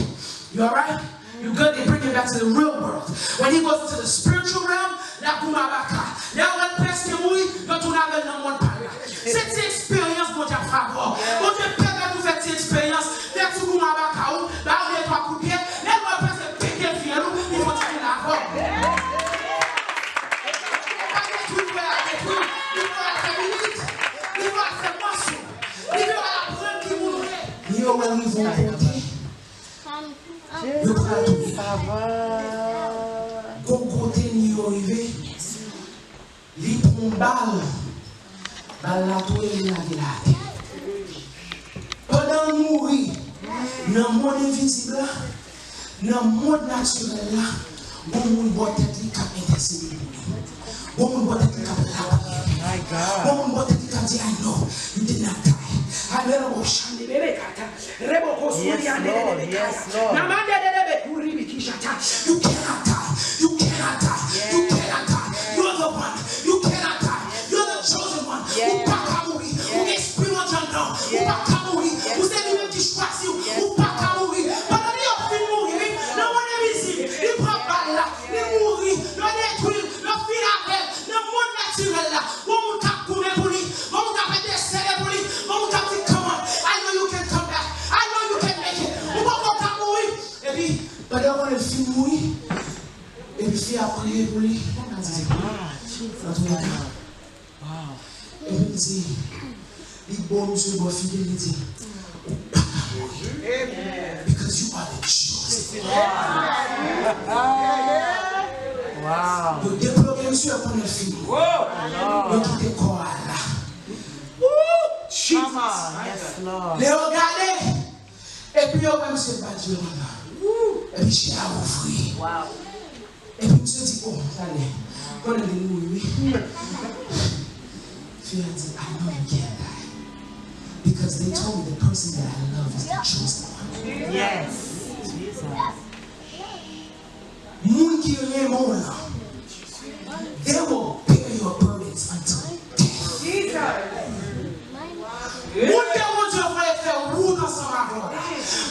You alright? You good? They bring him back to the real world. When he goes into the spiritual realm, l ap goumen a baka. Lè yo wè l prèske mouri, yo tounen avè l nan mond pa l la. Se ti eksperyans Bondye ap fè avè w. Bondye pèmèt ou fè ti eksperyans, fè ti goumen a baka ou, ba yo de twa kout pye, lè l wè l prèske pete fyèl ou, li fè ti goumen avè w. Li pa detwi, li pa detwi, li pa fè minit, li pa fè mwason, li pa aprann ki moun ou ye. Li yo wè l rive yon kote, yo pral touye l. Gon kote li yo rive, li pran yon bal, bal la touye l, li lage l atè. Pandan l mouri, nan mond envizib la, nan mond natirèl la, gon moun bò tèt li k ap entèsede pou li. Gon moun bò tèt li k ap lapriyè pou li. Gon moun bò tèt li k ap di, "I know you did not die." Alelouya, shande bebe kata. Reboko suri ande de bebe kaya. Namande de bebe kuri biki shata. You cannot die. You cannot die. You cannot die. You are the one. You cannot die. You are the chosen one. Ou pa ka mouri. Ou gen espri Bondye anndan w. Ou pa ka mouri. Ou se li menm ki chwazi w. Ou pa ka mouri. Pandan li ap fin mouri, wi, nan mond envizib, li pran bal la, li mouri, yo detwi l, yo fini avè l. Nan mond natirèl la, gon moun k ap goumen pou li, gon moun k ap entèsede pou li, gon moun k ap di, "Come on, I know you can come back, I know you can make it." Ou poko ka mouri. Epi, pandan yo konnen l fin mouri, epi fi a priye pou li, kòman l di, antouka, epi l di, li ba misye bò figi l, li di, "Ou pa ka mouri. Because you are the chosen one." Yo deploke misye, yo konnen l fini. Yo kite kò a la. Lè yo gade, epi yo wè misye bat dye konsa. Epi chè a ouvri. Epi misye di, "Oh, talè, konnen li mouri, wi." Fi a di, "I know you can't die. Because they told me the person that I love is the chosen one." Moun ki renmen w lan, they will bear your burdens until death. Moun ke Bondye voye fè wout ansanm avè w la,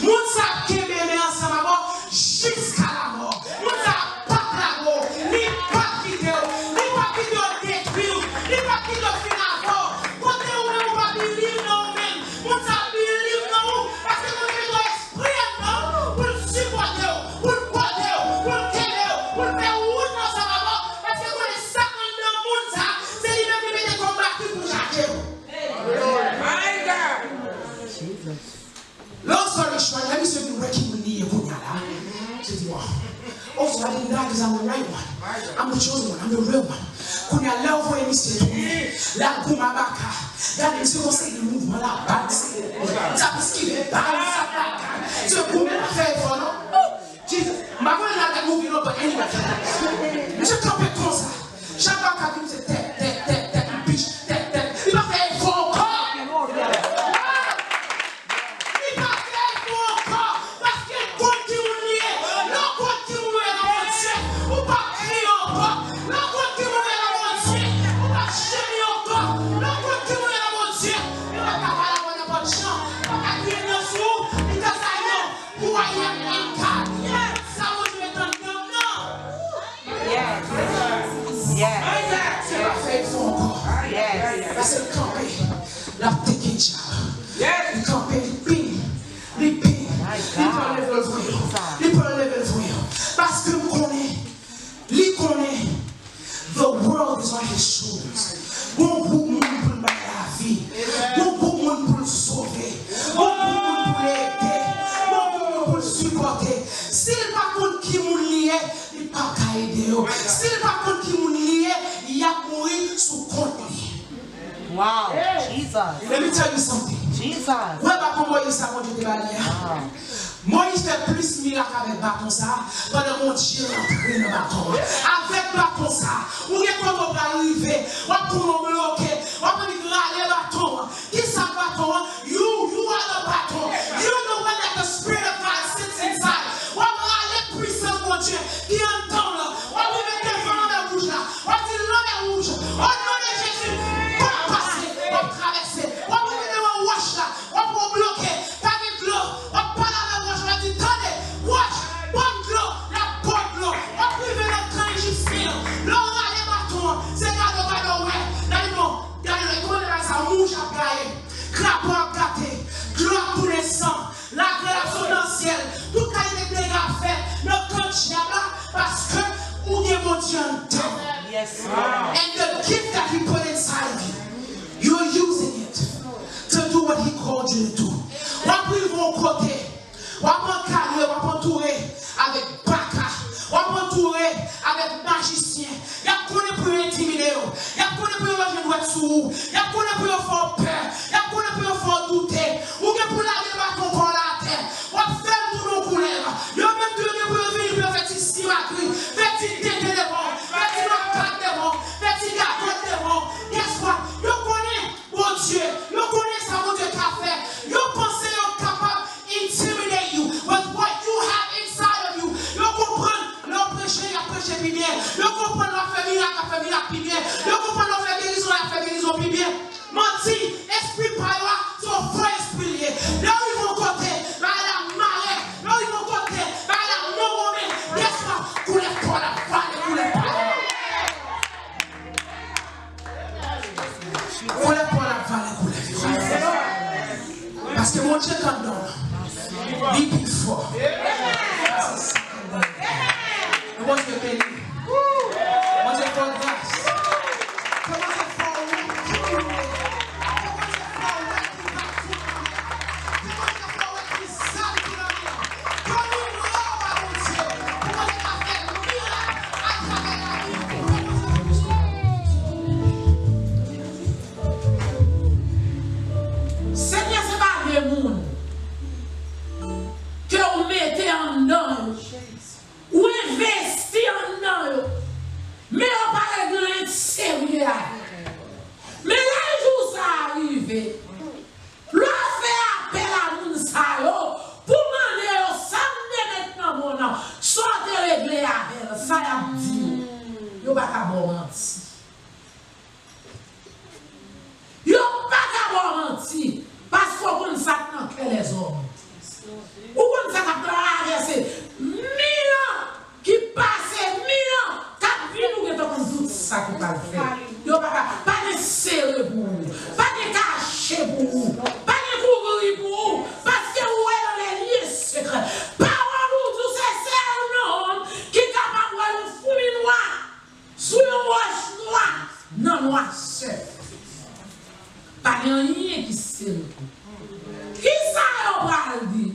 moun sa ap kenbe men ansanm avè w jiska lamò. Moun sa ap p ap lage w, li p ap kite w, li p ap kite w detwi w, li p ap kite w fin avè w. Kote ou menm ou pa believe nan ou menm, moun sa ap believe nan ou, paske Bondye mete w espri anndan w pou l sipòte w, pou l pote w, pou l kenbe w, pou l fè wout ansanm avè w, paske konnen sa k anndan moun sa, se li menm li mete kòm baki pou l chache w. Long story short, lè misye vin wè ki moun li ye kounye a la, misye di, "Wow. Oh, so I didn't die 'cause I'm the right one. I'm the chosen one. I'm the real one." Kounye a, lè yo voye misye tounen, l al goumen a baka. Gade, misye gon seri de mouvman la, bal, misye ap eskive bal, sa baka. Misye goumen, pa fè efò non. Jesus, m pa konnen l al gad movie non, but anyway. Misye kanpe konsa. Chak baka vin se tèt, tèt, tèt, tèt, li pich, tèt, tèt. Li pa fè efò ankò. Li pa fè efò ankò, paske l konn ki moun li ye. Lè w konn ki moun ou ye nan Bondye, ou p ap kriye ankò. Lè w konn ki moun ou ye nan Bondye, ou p ap jemi ankò. Lè w konn ki moun ou ye nan Bondye, yo pa ka pale avè w nenpòt jan, yo pa ka kriye nan sou ou, because I know who I am in God. Sa Bondye mete anndan m nan. Se pa fè efò ankò. Paske l kanpe, l ap teke djab. Li kanpe, li ping, li ping. Li pral leve l voye w. Li pral leve l voye w. Paske m konnen, li konnen, the world is on his shoulders. Gon gwoup moun pou l bay lavi. Gon gwoup moun pou l sove. Gon gwoup moun pou l ede. Gon gwoup moun pou l sipòte. Si l pa konn ki moun li ye, li p ap ka ede yo. Si l pa konn ki moun li ye, y ap mouri sou kont li. Wow. Let me tell you something. Wè baton Moyiz sa Bondye te ba li a? Moyiz fè plis mirak avèk baton sa a, pandan Bondye rantre nan baton an. Avèk baton sa a, ou gen kote w pral rive, w ap pran yon bloke, w ap annik rale baton an. Kisa baton an? You, you are the baton. You the one that the Spirit of God sits inside. W ap rale pwisans Bondye ki anndan w lan. W ap rive devan lanmè wouj la. W ap di, lanmè wouj, o non de Jezi, w ap pase, w ap travèse. W ap rive devan wòch la. W ap wè w bloke, pa gen dlo. W ap pale avèk wòch la, di, tande, wòch, ban m dlo, l ap ba w dlo. W ap rive nan kan ejipsyen an. Lè w rale baton an, se gade w gade w wè. Gade non, gade non, e kòman bagay sa, mouch ap gaye, krapo ap gate, dlo ap tounen san, lagrèl ap sot nan syèl, tout kalite dega ap fèt nan kan dyab la, paske ou gen Bondye anndan w. And the gift that he put inside of you, you're using it to do what he called you to do. W ap rive yon kote, w ap ankadre, w ap antoure avèk baka, w ap antoure avèk majisyen. Y ap konnen pou yo entimide w. Y ap konnen pou yo jwenn dwèt sou ou. Y ap konnen pou yo fè w pè. Y ap konnen pou yo fè w doute. Ou gen pou lage baton pa w la atè. W ap fè l tounen yon koulèv. Yo menm tou yo gen pou yo vini pou yo fè ti simagri, fè ti tenten devan w, fè ti makak devan w, fè ti gagòt devan w. Guess what? Yo konnen Bondye. Yo konnen sa Bondye ka fè. Yo panse yo kapab intimidate you with what you have inside of you. Yo konprann lè w preche, y ap preche pi byen. Yo konprann lè w ap fè mirak, y ap fè mirak pi byen. Yo konprann lè w ap fè gerizon, y ap fè gerizon pi byen. Manti, espri pa yo a, se yon fo espri l ye. Lè w rive yon kote, bagay la mare. Lè w rive yon kote, bagay la mongonmen. Guess what? Koulèv pa w la vale koulèv pa yo. Koulèv pa w la vale koulèv yo. Paske Bondye k anndan w lan, li pi fò pase sa k anndan w. Ke Bondye beni w. Bondye fè w gras. Ke Bondye fè w wè ki pi wo. Ke Bondye fè w wè ki va tou nan men w. Ke Bondye fè w wè ki zam ki nan men w. Ke w livre w ba Bondye. Pou Bondye ka fè mirak atravè lavi w. Senyè, se pa de moun ke w mete anndan yo, ou envesti anndan yo, men yo pa regle anyen serye avè w. Men lè jou sa a rive, lè w fè apèl a moun sa yo pou mande yo sa m te met nan men w lan, sa w te regle avè l, sa y ap di w? Yo pa ka ba w manti. Yo pa ka ba w manti, paske w konn sa k nan kè lèzòm. Ou konn sa k ap travèse mi an, ki pase mi an, k ap vini, ou gentan konn tout sa ki pral fèt. Yo pa ka, pa gen sere pou ou, pa gen kache pou ou, pa gen kouvri pou ou, paske ou wè nan lè lye sekrè. Pawòl ou di w se sèl nonm ki kapab wè yon foumi nwa sou yon wòch nwa nan nwasè. Pa gen anyen ki sere pou ou. Kisa yo pral di?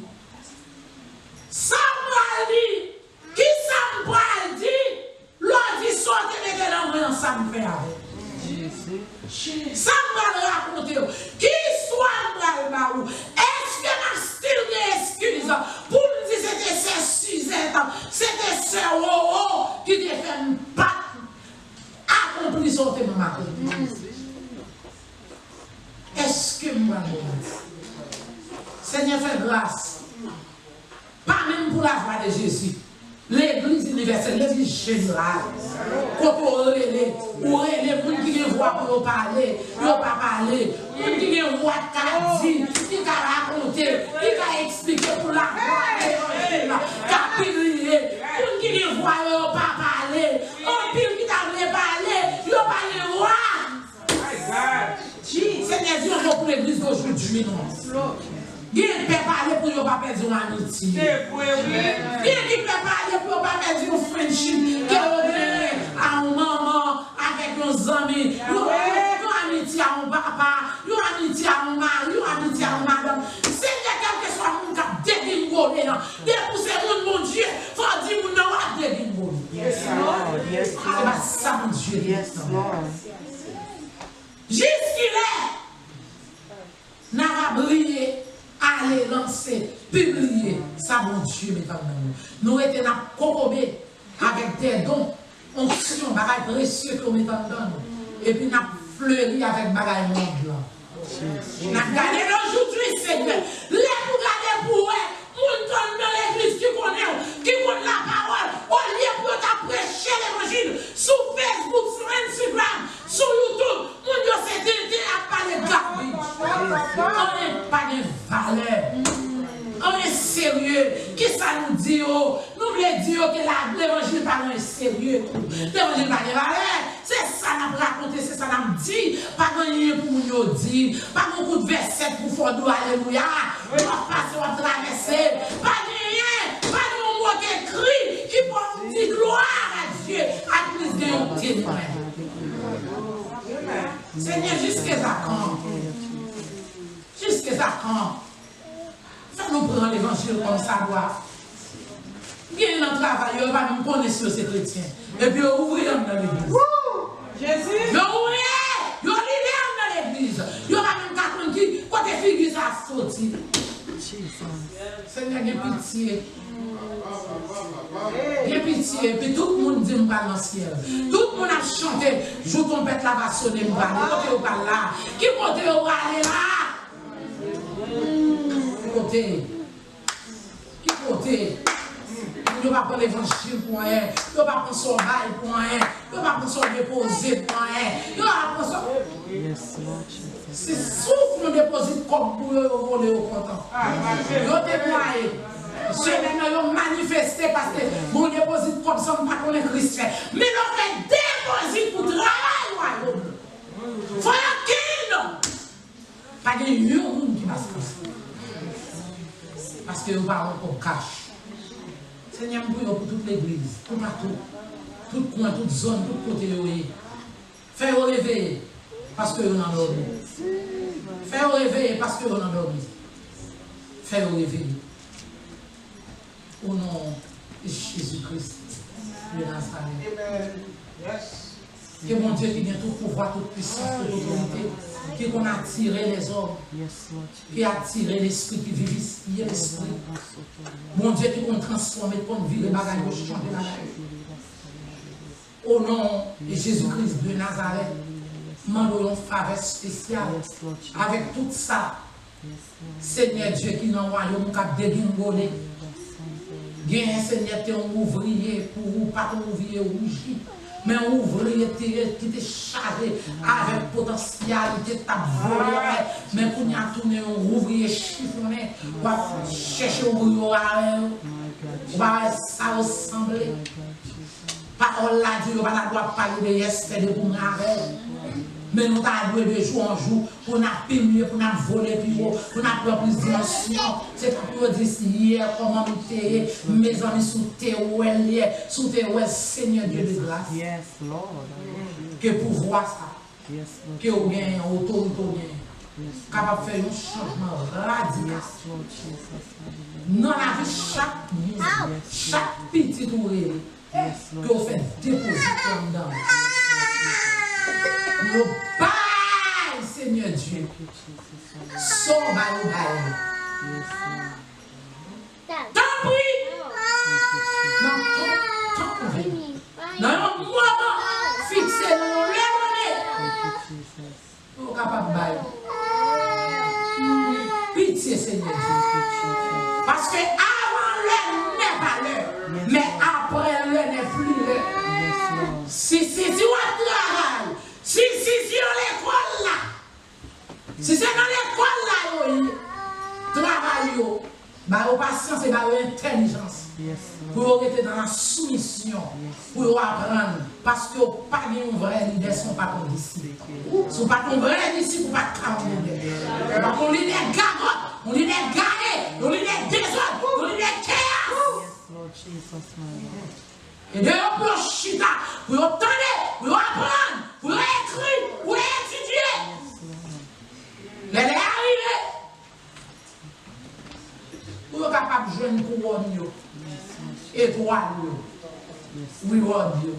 Sa w pral di? Kisa m pral di? Lè w di sa w te mete nan men an, sa m fè avè l? Sa m pral rakonte w? Ki istwa m pral ba ou? Èske m ap still gen eskiz pou m di se te sè Sizèt, se te sè Wowo ki te fè m pa t akonpli sa w te mande m akonpli? Èske m pral ba w manti? Senyè, fè gras. Pa menm pou lavwa de Jezi. Legliz inivèsèl, legliz jeneral, kote w rele, ou rele, moun ki gen vwa pou yo pale, yo pa pale. Moun ki gen vwa ka di, ki ka rakonte, ki ka eksplike pou lavwa levanjil la ka pibliye. Moun ki gen vwa yo, yo pa pale. Anpil ki ta vle pale, yo pa gen vwa. Senyè, di yon mo pou legliz de jodi, non. Gen pè pale pou yo pa pèdi yon amiti. Gen ki pè pale pou yo pa pèdi yon friendship ke yo genyen a yon manman avèk yon zanmi, yon, yon, yon amiti a yon papa, yon amiti a yon mari, yon amiti a yon madanm. Senyè, kèlkeswa moun k ap degringole an, depi w se moun Bondye, fò w di moun nan w ap degringole. Se pa sa Bondye di. Jiskilè N ava briye, ale, lanse, pibliye sa Bondye met anndan nou. Nou rete n ap kokobe avèk dè don, onksyon, bagay presye ke w met anndan nou. Epi n ap fleri avèk bagay mond lan. N ap gade nan jou tris, Senyè. Lè pou gade pou wè, moun k anndan legliz ki konnen w, ki konn lapawòl, olye pou yo ta preche levanjil sou Facebook, sou Instagram, sou YouTube, moun yo se tenten ap pale garbage. Anyen pa gen valè. Anyen serye. Kisa nou di yo? Nou vle di yo ke la, levanjil pa gen serye tou. Levanjil pa gen valè. Se sa n ap rakonte, se sa n ap di. Pa gen anyen pou moun yo di. Pa gen kout vèsèt pou fè w di w alelouya. W ap pase, w ap travèse. Pa gen anyen. Pa gen yon mo k ekri ki pou di gloire à Dieu. Aplis gen yon temwen. Senyè, jiskèzakan. Jiskèzakan. Fè nou pran levanjil kòmsadwa. Gen nan travay yo, yo pa menm konnen si yo se kretyen. Epi yo ouvriye anndan legliz. Yo ouvriye, yo lidè anndan legliz. Yo pa menm ka konn ki kote figi sa a soti. Senyè, gen pitye. Gen pitye, epi tout moun di m pral nan syèl. Tout moun ap chante, jou twonpèt la va sone, m prale. Kote yo pral la? Ki kote yo prale la? Ki kote? Ki kote? Moun yo pa pran levanjil pou anyen. Yo pa pran sa w bay pou anyen. Yo pa pran sa w depoze pou anyen. Yo pa pran sa. Se souf yon depozit kòb pou yo, yo vole, yo kontan. Yo temwaye. Semèn nan, yo manifeste paske bon depozit kòb sa m pa konnen Kris fè. Men lè w fè depozit pou travay wayòm, for your kingdom. Pa gen yon moun ki pa sanse. Paske yo pa yon kòb kach. Senyè, m priye w pou tout legliz, toupatou, tout kwen, tout zòn, tout kote yo ye. Fè yo reveye, paske yo nan dòmi. Fè yo reveye, paske yo nan dòmi. Fè yo reveye. O non de Jezi Kris de Nazarèt. Ke Bondye ki gen tout pouvwa, tout pwisans, tout otorite, ki konn atire lèzòm, ki atire lespri, ki vivifye lespri. Bondye ki konn transfòme, ki konn vire bagay yo, chanje bagay yo. O non de Jezi Kris de Nazarèt, m mande w yon favè espesyal avèk tout sa Senyè Dye ki nan wayòm ou k ap degringole. Genyen, Senyè, te yon ouvriye pou ou, pa t yon ouvriye wouji, men yon ouvriye te ye ki te chaje avèk potansyalite, t ap vole anlè. Men kounye a tounen yon ouvriye chifonnen. W ap chèche ouvriye yo avè yo. Ou pa wè sa yo sanble. Pawòl la di yo pa ta dwe ap pale de yèstède pou mwen avè l. Men nou ta dwe de jou an jou pou n ap pi mye, pou n ap vole pi wo, pou n ap pran plis dimansyon. Se pa pou yo di yè kòman m te ye, mezanmi, si w te wè l yè, si w te wè l, Senyè Dye de gras. Ke pouvwa sa ke w genyen, otorite w genyen, kapab fè yon chanjman radikal nan lavi chak moun, chak pitit ou rele. Ke w fè depozit anndan. Pou yo bay, Senyè Dye, sa w ba yo bay. Tanpri, nan tan, tan ou vle, nan yon moman fikse, nan yon lè done. Pou yo kapab bay. Pitye, Senyè Dye. Paske avan lè n'est pas l'heure, men aprè lè n'est plus l'heure. Si, si, si w ap travay, si, si, si yo lekòl la, si se nan lekòl la yo ye, travay yo, ba yo pasyans e ba yo entèlijans pou yo rete nan la soumisyon, pou yo aprann, paske w pa gen yon vrè lidè si w pa t yon disip. Si w pa t yon vrè disip, ou pa t ka yon lidè. Ou pa t yon lidè gagòt, yon lidè gare, yon lidè dezòd, yon lidè keyas. Ede yo pou yo chita, pou yo tande, pou yo aprann, pou yo ekri, pou yo etidye. Lè lè a rive, pou yo kapab jwenn kouwòn yo, etwal yo, reward yo.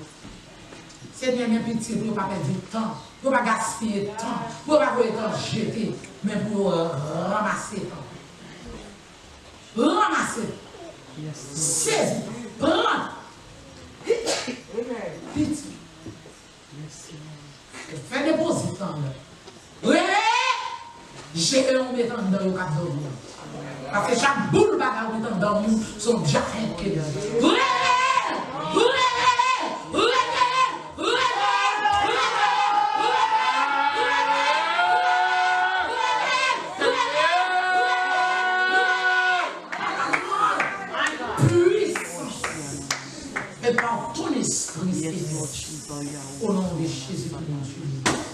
Senyè, gen pitye pou yo pa pèdi tan. Pou yo pa gaspiye tan, pou yo pa voye tan jete, men pou yo ranmase tan. Ranmase. Sezi tan. Pran. Piti. Fè depozit lan. Rele! Jere yon met anndan yo k ap dòmi an. Paske chak boul bagay ou met anndan w, se yon dyafen ke li ye. Rele! Rele! Rele! Puissance. Et par ton esprit, Seigneur. Au nom de Jésus, Bondye.